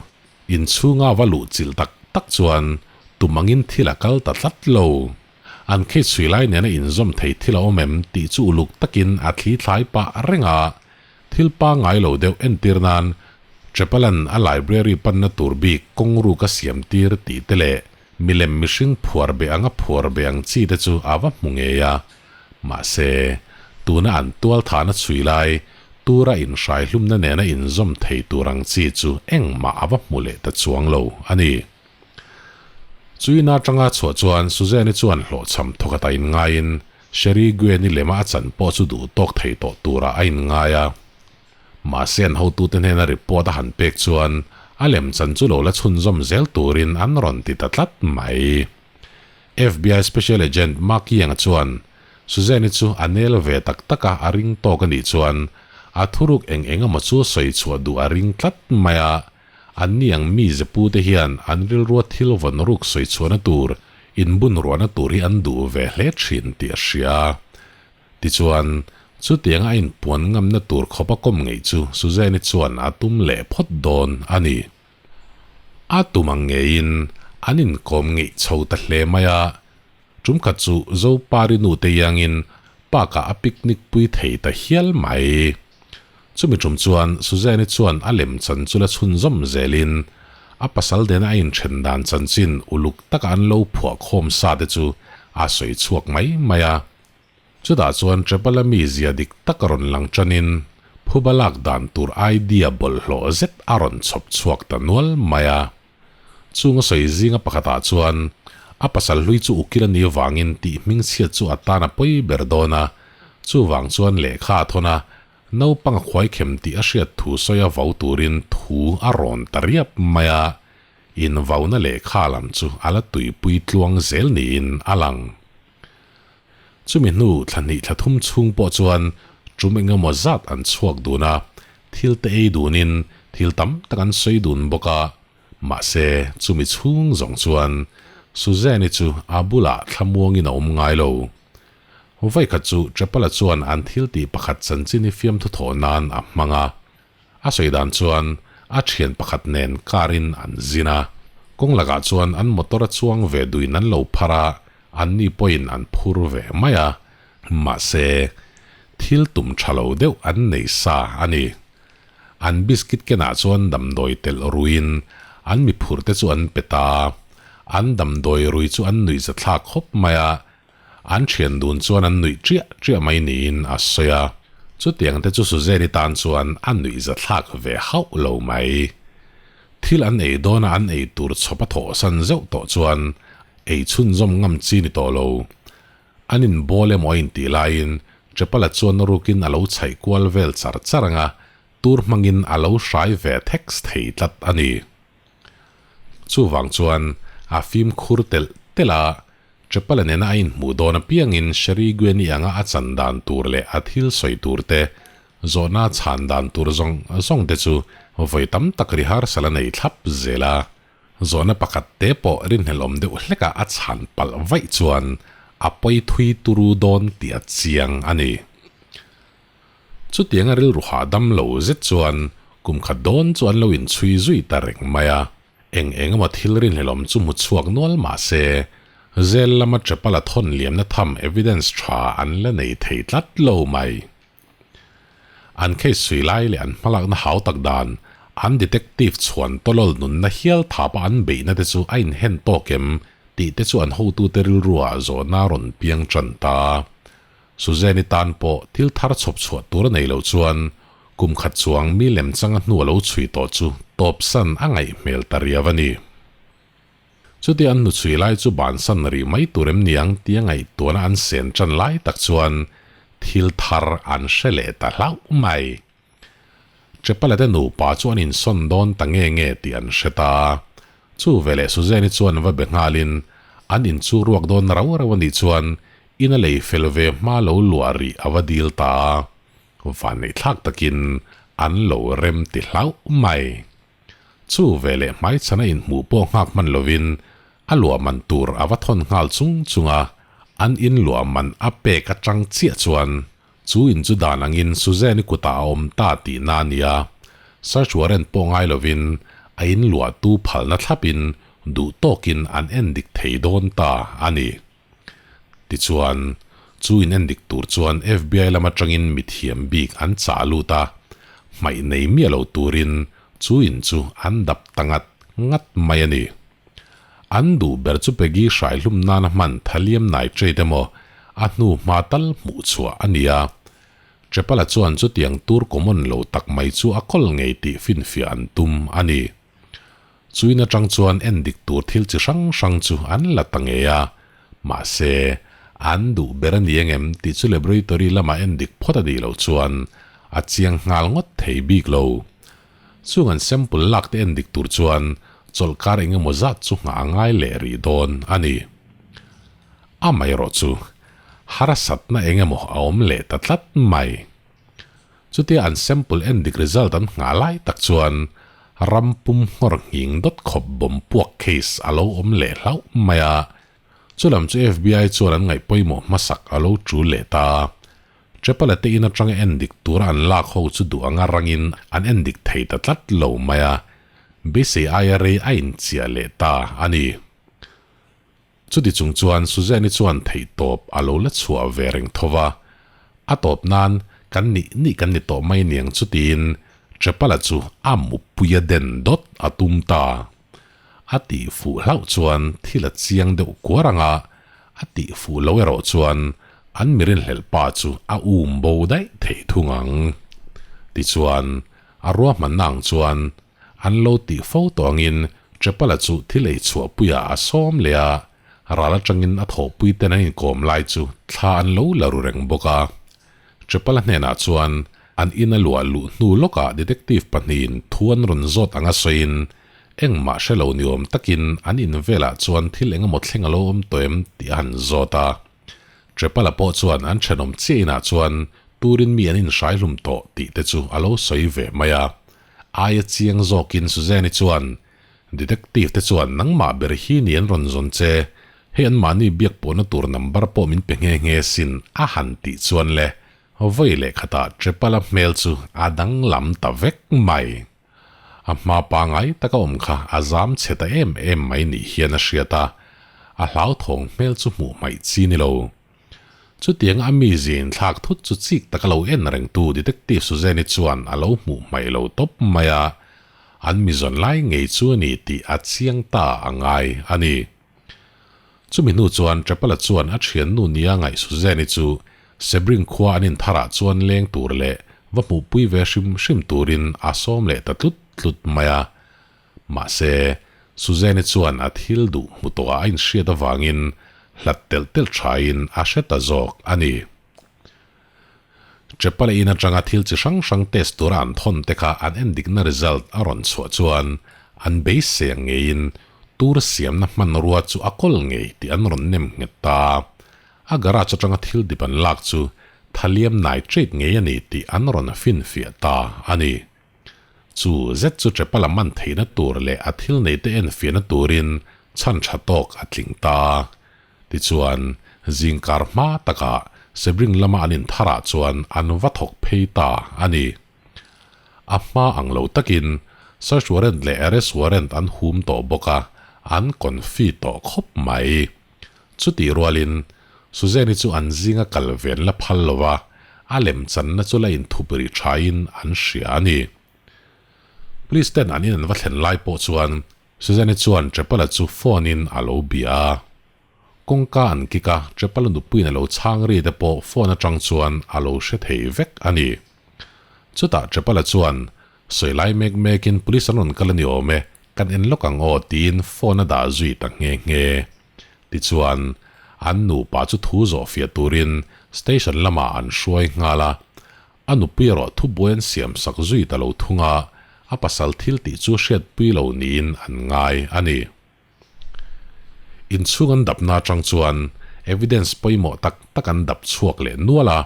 inchhunga va luh chilh tak tak chuan tum angin thil a kal ta tlat lo. An case chhui lai nena inzawm thei thil a awm em tih chu uluk takin a thli thlai pah reng a, thil pangngai lo deuh entir nan Chapelan a library panna tur bik kawng ruk a siam tir tih te leh milem mihring phuar beh anga phuar beh ang chi te chu a va hmu ngei a. Mahse, tuna an tualthahna chhui lai tura inhrai hlumna nena inzawm thei tur ang chi chu engmah a va hmu leh ta chuang lo a ni. Chuina atanga chhuah chuan Suzanne-i chuan hlawhchham thawkhat a inngaiin Sherry Gwen-i lema a chan pawh chu duh tawk thei tawh turah a inngai a. Mahse an hotute hnena report a han pek chuan a lem chan chu lo la chhunzawm zel turin an rawn ti ta tlat mai. FBI Special Agent Mark Young-a chuan Suzanne-i chu a nel ve tak tak a, a ring tawk a nih chuan a thuruk eng eng emaw chu sawi chhuah duh a ring tlat mai a. Anni ang mi zepu te hian an rilrua thil vawn ruk sawi chhuahna tur, inbun ruahna tur hi an duh ve hle thin tih a hria. Tichuan, chutianga a inpuan ngamna tur khawp a kawm ngeih chu Suzanne-i chuan a tum leh phawt dawn a ni. A tum ang ngeiin an inkawm ngeih chho ta hle mai a, tum khat chu Zopari nute iangin park-ah a picnic pui thei ta hial mai. Chumi tum chuan Suzanne-i chuan a lem chan chu la chhunzawm zelin a pasal nena a inthen dan chanchin uluk taka an lo phuah khawm sa te chu a sawi chhuak mai mai a. Chutah chuan Chapel-a mizia dik tak a rawn lang tanin phuba lak dan tur idea bawlhhlawh zet a rawn chhawp chhuak ta nual mai a. Chung a sawi zinga pakhatah chuan a pasal hlui chu ukil a nih avangin tih hmingchhiat chu a tan a pawi ber dawn a, chuvang chuan lehkha a thawn a, naupang a khuaikhem tih a hriat thu sawi a vau turin thu a rawn ta riap mai a. invauna lehkha lam chu a la tuipui tluang zel niin a lang. Chumi hnu thla hnih thla thum chhung pawh chuan tum eng emaw zat an chhuak dun a, thil te ei dunin thil tam tak an sawi dun bawk a, mahse chumi chhung zawng chuan Suzanne-i chu a bulah thlamuangin a awm ngai lo. Vaikhat chu Chapala chuan an thil tih pakhat chanchin hi fiamthu thawh nan a hmang a. A sawi dan chuan a thian pakhat nen car in an zin a, kawng lakah chuan an motor a chuang ve duin an lo phar a, anni pawhin an phur ve mai a, mahse thil tum tha lo deuh an nei sa a ni. An biscuit kenah chuan damdawi telh ruiin an mi phurh te chu an pe ta a, an damdawi rui chu an nuihza thlak khawp mai a, An thian dun chuan an nuih chiah chiah mai niin a sawi a, chutiang te chu Suzanne-i tan chuan a nuih zathlak ve hauh lo mai. Thil an ei dawna an ei tur chhawp a thawhsan zeuh tawh chuan ei chhunzawm ngam chi ni tawh lo. An inbawl emaw a intih laiin Chapala chuan rukin a lo chhaih kual vel char char ang a, tur hmangin a lo hrai ve theks thei tlat a ni. Chuvang chuan a fimkhur telh telh a, Chapala nena a inhmuh dawn apiangin Sherry Gwen-i anga a chan dan tur leh a thil sawi tur te, zawhna chhan dan tur zawng zawng te chu vawi tam tak rehearsal a nei thlap zel a. Zawhna pakhat te pawh rinhlelhawm deuh hlekah a chhan palh vaih chuan a pawi thui turu dawn tih a chiang a ni. Chutianga rilru hahdam lo zet chuan kum khat dawn chu an lo inchhui zui ta reng mai a. Eng eng emaw thil rinhlelawm chu hmu chhuak nual mah se, zel lama Chapala thawn liamna tham evidence tha an la nei thei tlat lo mai. An case sui lai leh an hmalakna hau tak dan, an detective chhuan tawlawl nunna hial thapa an beihna te chu a inhen tawk em tih te chu an hotute rilruah zawhna a rawn piang tan ta. Suzanne-i tan pawh thil thar chhawp chhuah tur a nei lo chuan kum khat chuang mi lemchanga hnu a lo chhui tawh chu tawpsan a ngaih hmel ta riau a ni. Chutia an hnuchhui lai chu bansan rih mai tur em niang tia ngaihtuahna an sen tan lai tak chuan thil thar an hre leh ta hlauh mai. Chapala te nupa chu an insawn dawn ta nge nge tih an hre ta. Chu veleh Suzanne-i chuan va be nghalin an inchu ruak dawn rau rau a nih chuan in a lei fel ve hma lo luah rih a va dil ta a, vanneihthlak takin an lo rem ti hlauh mai. Chu veleh hmaichhana inhmuh pawh nghak hman lovin a luah man tur a va thawn nghal chung chung a, an in luah man a pek atang chiah chuan Chu in chu dan angin Suzanne-i kutah a awm ta tihna a ni a, search warrant pawh ngai lovin a in luahtu phalna thlapin duh tawkin an en dik thei dawn ta a ni. Tichuan, chu in en dik tur chuan FBI lam atangin mithiam bik an chah lut a, hmaih nei miah lo turin chu in chu an dap ta ngat ngat mai a ni. An duh ber chu Peggy hrai hlum nana hman thallium nitrate emaw a hnu hma tal hmuh chhuah a ni a. Chapala chuan chutiang tur common lo tak mai chu a kawl ngei tih finfiah an tum a ni. Chuin atang chuan en dik tur thil chi hrang hrang chu an la ta ngei a, mahse an duh ber a ni engem tih chu laboratory lamah en dik phawt a nih loh chuan a chiang nghal ngawt thei bik lo. Chung an sample lak te en dik tur chuan chawlhkar eng emaw zat chu nghah a ngai leh rih dawn a ni. Amaherawh chu harsatna eng emaw a awm leh ta tlat mai. Chutia an sample en dik result an nghah lai tak chuan ram pum nghawr nghing dawt khawp bawm puak case a lo awm leh hlauh mai a, chulam chu FBI chuan an ngaih pawimawh hmasak a lo tul leh ta. Chapala te in atanga en dik tura an lak ho chu duh anga rangin an en dik thei ta tlat lo mai a, beisei aia rei a inchiah leh ta a ni. Chuti chung chuan Suzanne-i chuan theihtawp a lo la chhuah ve reng tho va, a tawp nan kan nih nih kan ni tawh mai niang chu tiin Chapala chu a mupui a den dawt a tum ta. A tih fuh hlauh chuan thil a chiang deuh kuar ang a, a tih fuh lo erawh chuan an mi rinhlelh pa chu a um bo daih thei thung ang. Tichuan, a ruahmanna ang chuan an lo tih fo tawh angin Chapala chu thil ei chhuahpuiah a sawm leh a, ral atangin a thawhpui ten an inkawm lai chu thla an lo la ru reng bawk a. Chapala hnenah chuan an in a luah luh hnu lawkah detective pahnihin thu an rawn zawt anga sawiin, Engmah hre lo ni awm takin an in velah chuan thil engemaw thleng a lo awm tawh em tih a han zawt a. Trepala pawh chuan an thenawm chiah inah chuan turin mi an inhrai hlum tawh tih te chu a lo sawi ve mai a. Aia chiang zawkin Suzanne-i chuan, Detective te chuan nangmah ber hi ni an rawn zawn che, hei anmahni biak pawhna tur number pawh min pe nghe nghe sin a han tih chuan le, vawi leh khatah Trepala hmel chu a danglam ta vek mai. A hma pangai taka awm kha a zam chhe ta em em mai nih hian a hriat a, a hlauthawng hmel chu hmuh hmaih chi ni lo. Chutiang a mi zin thlak thut chu chik taka lo en rengtu Detective Suzanne-i chuan a lo hmuh hmaih lo tawp mai a, an mi zawn lai ngei chu a ni tih a chiang ta a ngai a ni. Chumi hnu chuan Chapala chuan a thiannu nia ngaih Suzanne-i chu Sebring khua an intharah chuan leng tur leh va hmuhpui ve hrim hrim turin a sawm leh ta tlut tlut mai a. Mahse, Suzanne-i chuan a thil duh hmu tawhah a inhriat avangin hlat telh telh thain a hre ta zawk a ni. Chapala in atanga thil chi hrang hrang test tura an thawn te kha an endikna result a rawn chhuah chuan an beisei ang ngeiin tur siamna hmanrua chu a kawl ngei tih an rawn nem nghet ta. A garage atanga thil dip an lak chu thallium nitrate ngei a ni tih an rawn finfiah ta a ni. Chu zet chu Chapala man theihna tur leh a thil neite enfiahna turin chhan tha tawk a tling ta. Tichuan, zingkar hma takah Sebring lama an intharah chuan an va thawk phei ta a ni. A hma ang lo takin search warrant leh arrest warrant an hum tawh bawk a, an confi tawh khawp mai. Chutih rualin, Suzanne-i chu an zinga kal ven la phal lo va, a lemchanna chu la inthup rih thain an hria a ni. Police ten an in an va thlen lai pawh chuan Suzanne-i chuan Trepala chu phone-in a lo bia a. Kawngka an kik a, Trepala nupuiin a lo chhang ri te pawh phone atang chuan a lo hre thei vek a ni. Chutah Trepala chuan, Sawi lai mek mekin police an rawn kal a ni awm e, kan en lawk ang aw tiin phone a dah zui ta nghe nghe. Tichuan, an nupa chu thu zawh fiah turin station lamah an hruai nghal a, A nupui erawh thubuai an siam sak zui ta lo thung a, a pasal thil tih chu hriatpui lo niin an ngai a ni. Inchhung an dapna atang chuan evidence pawimawh tak tak an dap chhuak leh nual a,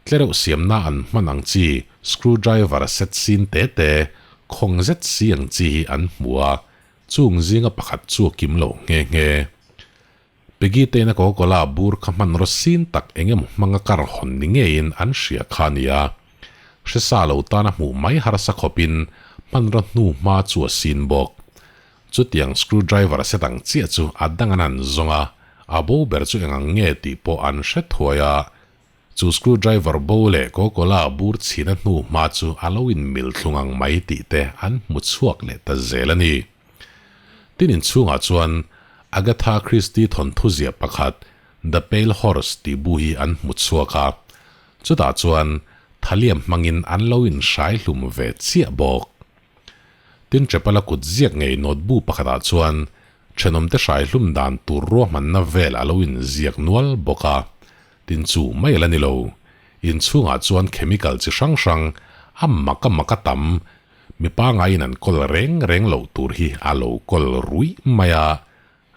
tlereuh siamna an hman ang chi screwdriver set sin te te, khawng zet si ang chi hi an hmu a, chung zinga pakhat chu a kim lo nghe nghe. Peggy te'n a Coca-Cola bur kha hmanraw sin tak eng emaw hmanga kar hawn ni ngeiin an hria kha a ni a. Hresa lo tana hmuh mai harsa khawpin hmanraw hnu hma chu a sin bawk. Chutiang screwdriver set ang chiah chu a dang an han zawng a, a bo ber chu eng ang nge tih pawh an hre thuai a. Chu screwdriver bo leh Coca-Cola bur chhina hnu hma chu a lo inmil thlung ang mai tih te an hmu chhuak leh ta zel a ni. Tin inchhungah chuan Agatha Christie thawnthu ziah pakhat The Pale Horse tih bu hi an hmu chhuak a, chutah chuan thaliam hmangin an lo inhrai hlum ve chiah bawk. Tin Chapala kut ziak ngei note bu pakhatah chuan thenawmte hrai hlum dan tur ruahmanna vel a lo inziak nual bawk a, tin chu mai a la ni lo. Inchhungah chuan chemical chi hrang hrang a mak a mak a tam Mi pangaiin an kawl reng reng loh tur hi a lo kawl ruih mai a,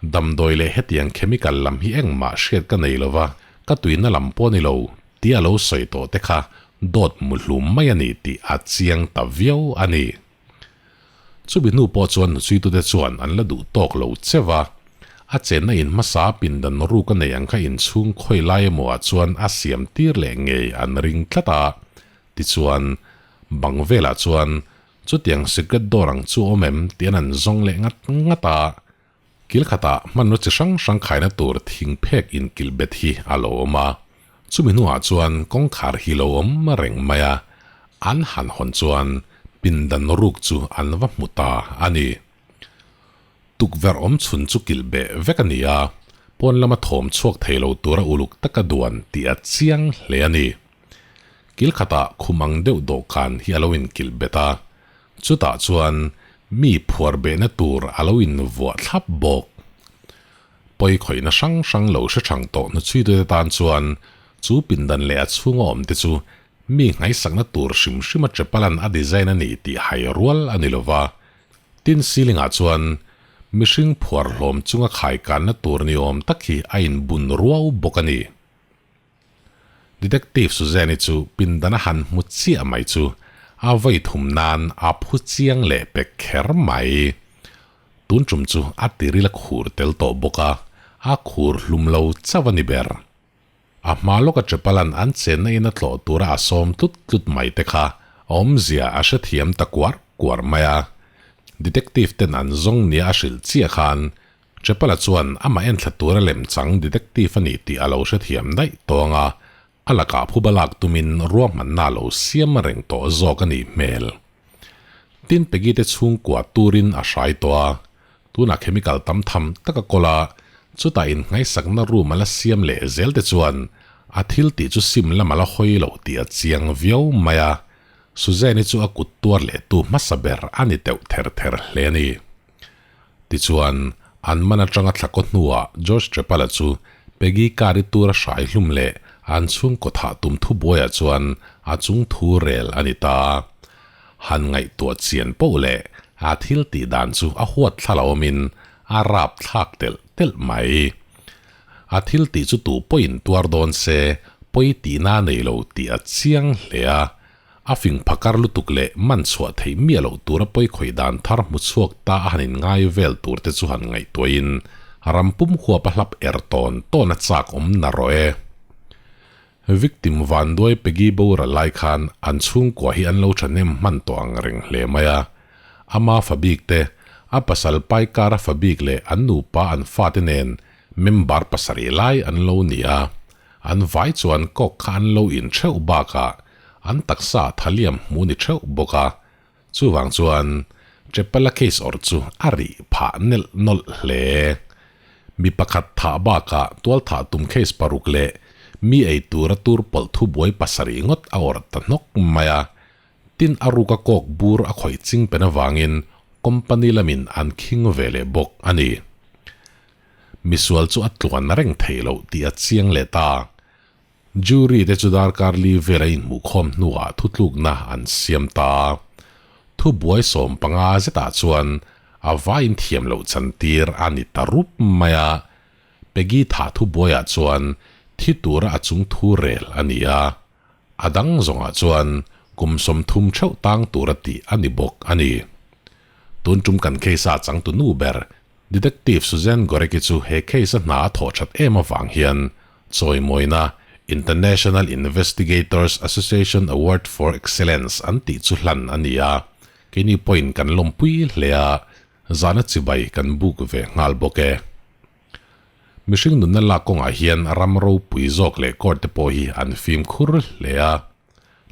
damdawi leh hetiang chemical lam hi engmah hriat ka nei lo va, ka tuina lam pawh ni lo tia lo sawi tawh te kha dawt muhlum mai a ni tih a chiang ta viau a ni. Chumi hnu pawh chuan hnuchuitute chuan an la duh tawk lo che va, a chenna in hmasa pindan ruk a nei ang kha inchhung khawi lai emaw ah chuan a siam tir leh ngei an ring tlat a, tichuan Bang velah chuan chutiang secret door ang chu awm em tih an an zawng leh ngat ngat a, kil khatah hmanraw chi hrang hrang khaina tur thing phek inkilh bet hi a lo awm a, chumi hnuah chuan kawngkhar hi lo awm reng mai a, an han hawn chuan pindan ruk chu an va hmu ta a ni. Tukverh awm chhun chu kilh beh vek a ni a, pawn lama thawm chhuak thei lo tura uluk taka duan tih a chiang hle a ni. Kil khatah khum ang deuh dawhkan hi a lo inkilh bet a, chutah chuan mi phuar behna tur a lo invuah thlap bawk. Pawi khawihna hrang hrang lo hre thang tawh hnuchhuitute tan chuan chu pindan leh a chhunga awm te chu mi nghaisakna tur hrim hrima Chepalan a design a ni tih hai rual a ni lo va. Tin ceiling ah chuan mihring phuar hlawm chunga khai kanna tur ni awm tak hi a inbun ruau bawk a ni. Detective Suzanne-i chu pindan a han hmu chiah mai chu a vawi thum nan a phu chiang leh pek kher mai. Tun tum chu a tiril a khur tel tawh bawk a, a khur hlum lo chauh a ni ber. A hma lawka Chapalan an chenna in a tlawh tura a sawm tlut tlut mai te kha awmzia a hrethiam ta kuar kuar mai a. Detective ten an zawng nia a hrilh chiah khan Chapala chuan amah enthla tura lemchang detective a ni tih a lo hrethiam daih tawng a, a lakah phuba lak tumin ruahmanna a lo siam reng tawh zawk a nih hmel. Tin Peggy te chhungkua turin a hrai tawh a, tunah chemical tam tham tak a kawl a, chutah innghaisakna room a la siam leh zel te chuan a thil tih chu sim lam a la hawi loh tih a chiang viau mai a, Suzanne-i chu a kut tuar leh tu hmasa ber a ni teuh ther ther hle a ni. Tichuan, an man atanga thla kaw hnuah George Trepala chu Peggy car-i tura hrai hlum leh an chhungkaw thah tum thubuaiah chuan a chung thu rel a ni ta. Han ngaihtuah chian poh leh a thil tih dan chu a huat thla lo awmin a rap thlak telh telh mai. A thil tih chu tu pawhin tuar dawn se pawi tihna nei lo tih a chiang hle a. A fing phakar lutuk leh man chhuah theih miah loh tura pawi khawih dan thar hmu chhuak ta a han inngai vel tur te chu han ngaihtuahin ram pum huap a hlap er tawn tawn a chak awm na rawh e. Victim Vanduai Peggy boral lai khan an chhungkua hi an lo thahnem hman tawh ang reng hle mai a. Ama fa bik te, a pasal pai kara fa bik leh an nupa an fate nen member pasarih lai an lo ni a. An vai chuan kawk kha an lo in theuh bakah an taksa thaliam hmu ni theuh bawk a, chuvang chuan Chepala case awrh chu a rih phah nelh nawlh hle. Mi pakhat thah bakah tualthah tum case paruk leh mi ei tura tur pawlh thubuai pasarih ngawt a awrh ta hnawk mai a, tin a ruka kawk bur a khawih ching pen avangin company lamin an khing ve leh bawk a ni. Misual chu a tluan reng theih loh tih a chiang leh ta. Jury te chu darkar li vel a inhmuhkhawm hnuah thutlukna an siam ta. Thubuai 15 zetah chuan a vaiin thiam loh chantir a ni ta rup mai a. Peggy thah thubuaiah chuan thi tura a chung thu rel a ni a. A dang zawngah chuan kum 30 theuh tang tura tih a ni bawk a ni. Tun tum kan case-a changtu nu ber Detective Suzanne Gorecki chu he case-a hna a thawh that em avang hian chawimawina International Investigators Association Award for Excellence an tih chu hlan a ni a, keini pawhin kan lawmpui hle a, zana chibai kan buk ve nghal bawk e. Mihring nunna lak kawngah hian ram ropui zawk leh court te pawh hi an fimkhur hle a.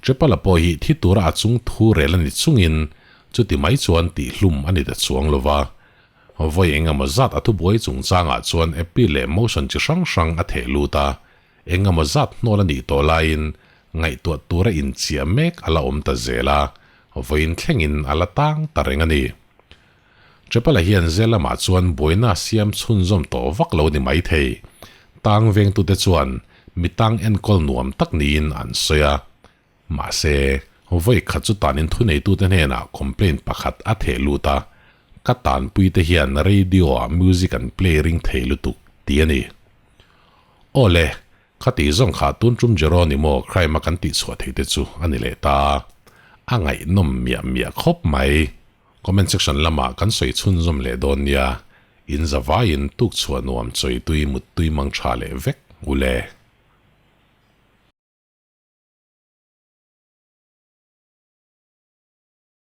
Trepala pawh hi thi tura a chung thu rel a ni chungin chuti mai chuan tihhlum a ni ta chuang lo va. Vawi engemaw zat a thubuai chungchangah chuan appeal leh motion chi hrang hrang a theh lut a, engemaw zat hnawl a nih tawh laiin ngaihtuah tura inchiah mek a la awm ta zel a, vawiin thlengin a la tang ta reng a ni. Trepala hian zel lamah chuan buaina a siam chhunzawm tawh vak lo ni maithei. Tang vengtute chuan mi tang enkawl nuam tak niin an sawi a. Mahse, vawi khat chu tanin thuneitute hnenah complaint pakhat a theh lut a, Ka tanpuite hian radio-ah music an play ring thei lutuk, ti a ni. Aw le, khati zawng kha tun tum Jeronimo crime-a kan tihchhuah theihte chu a ni leh ta. A ngaihnawm miah miah khawp mai. Comment section lamah kan sawi chhunzawm leh dawn nia, in zavaiin tuk chhuah nuam chawi tui mut tui mang tha leh vek u le.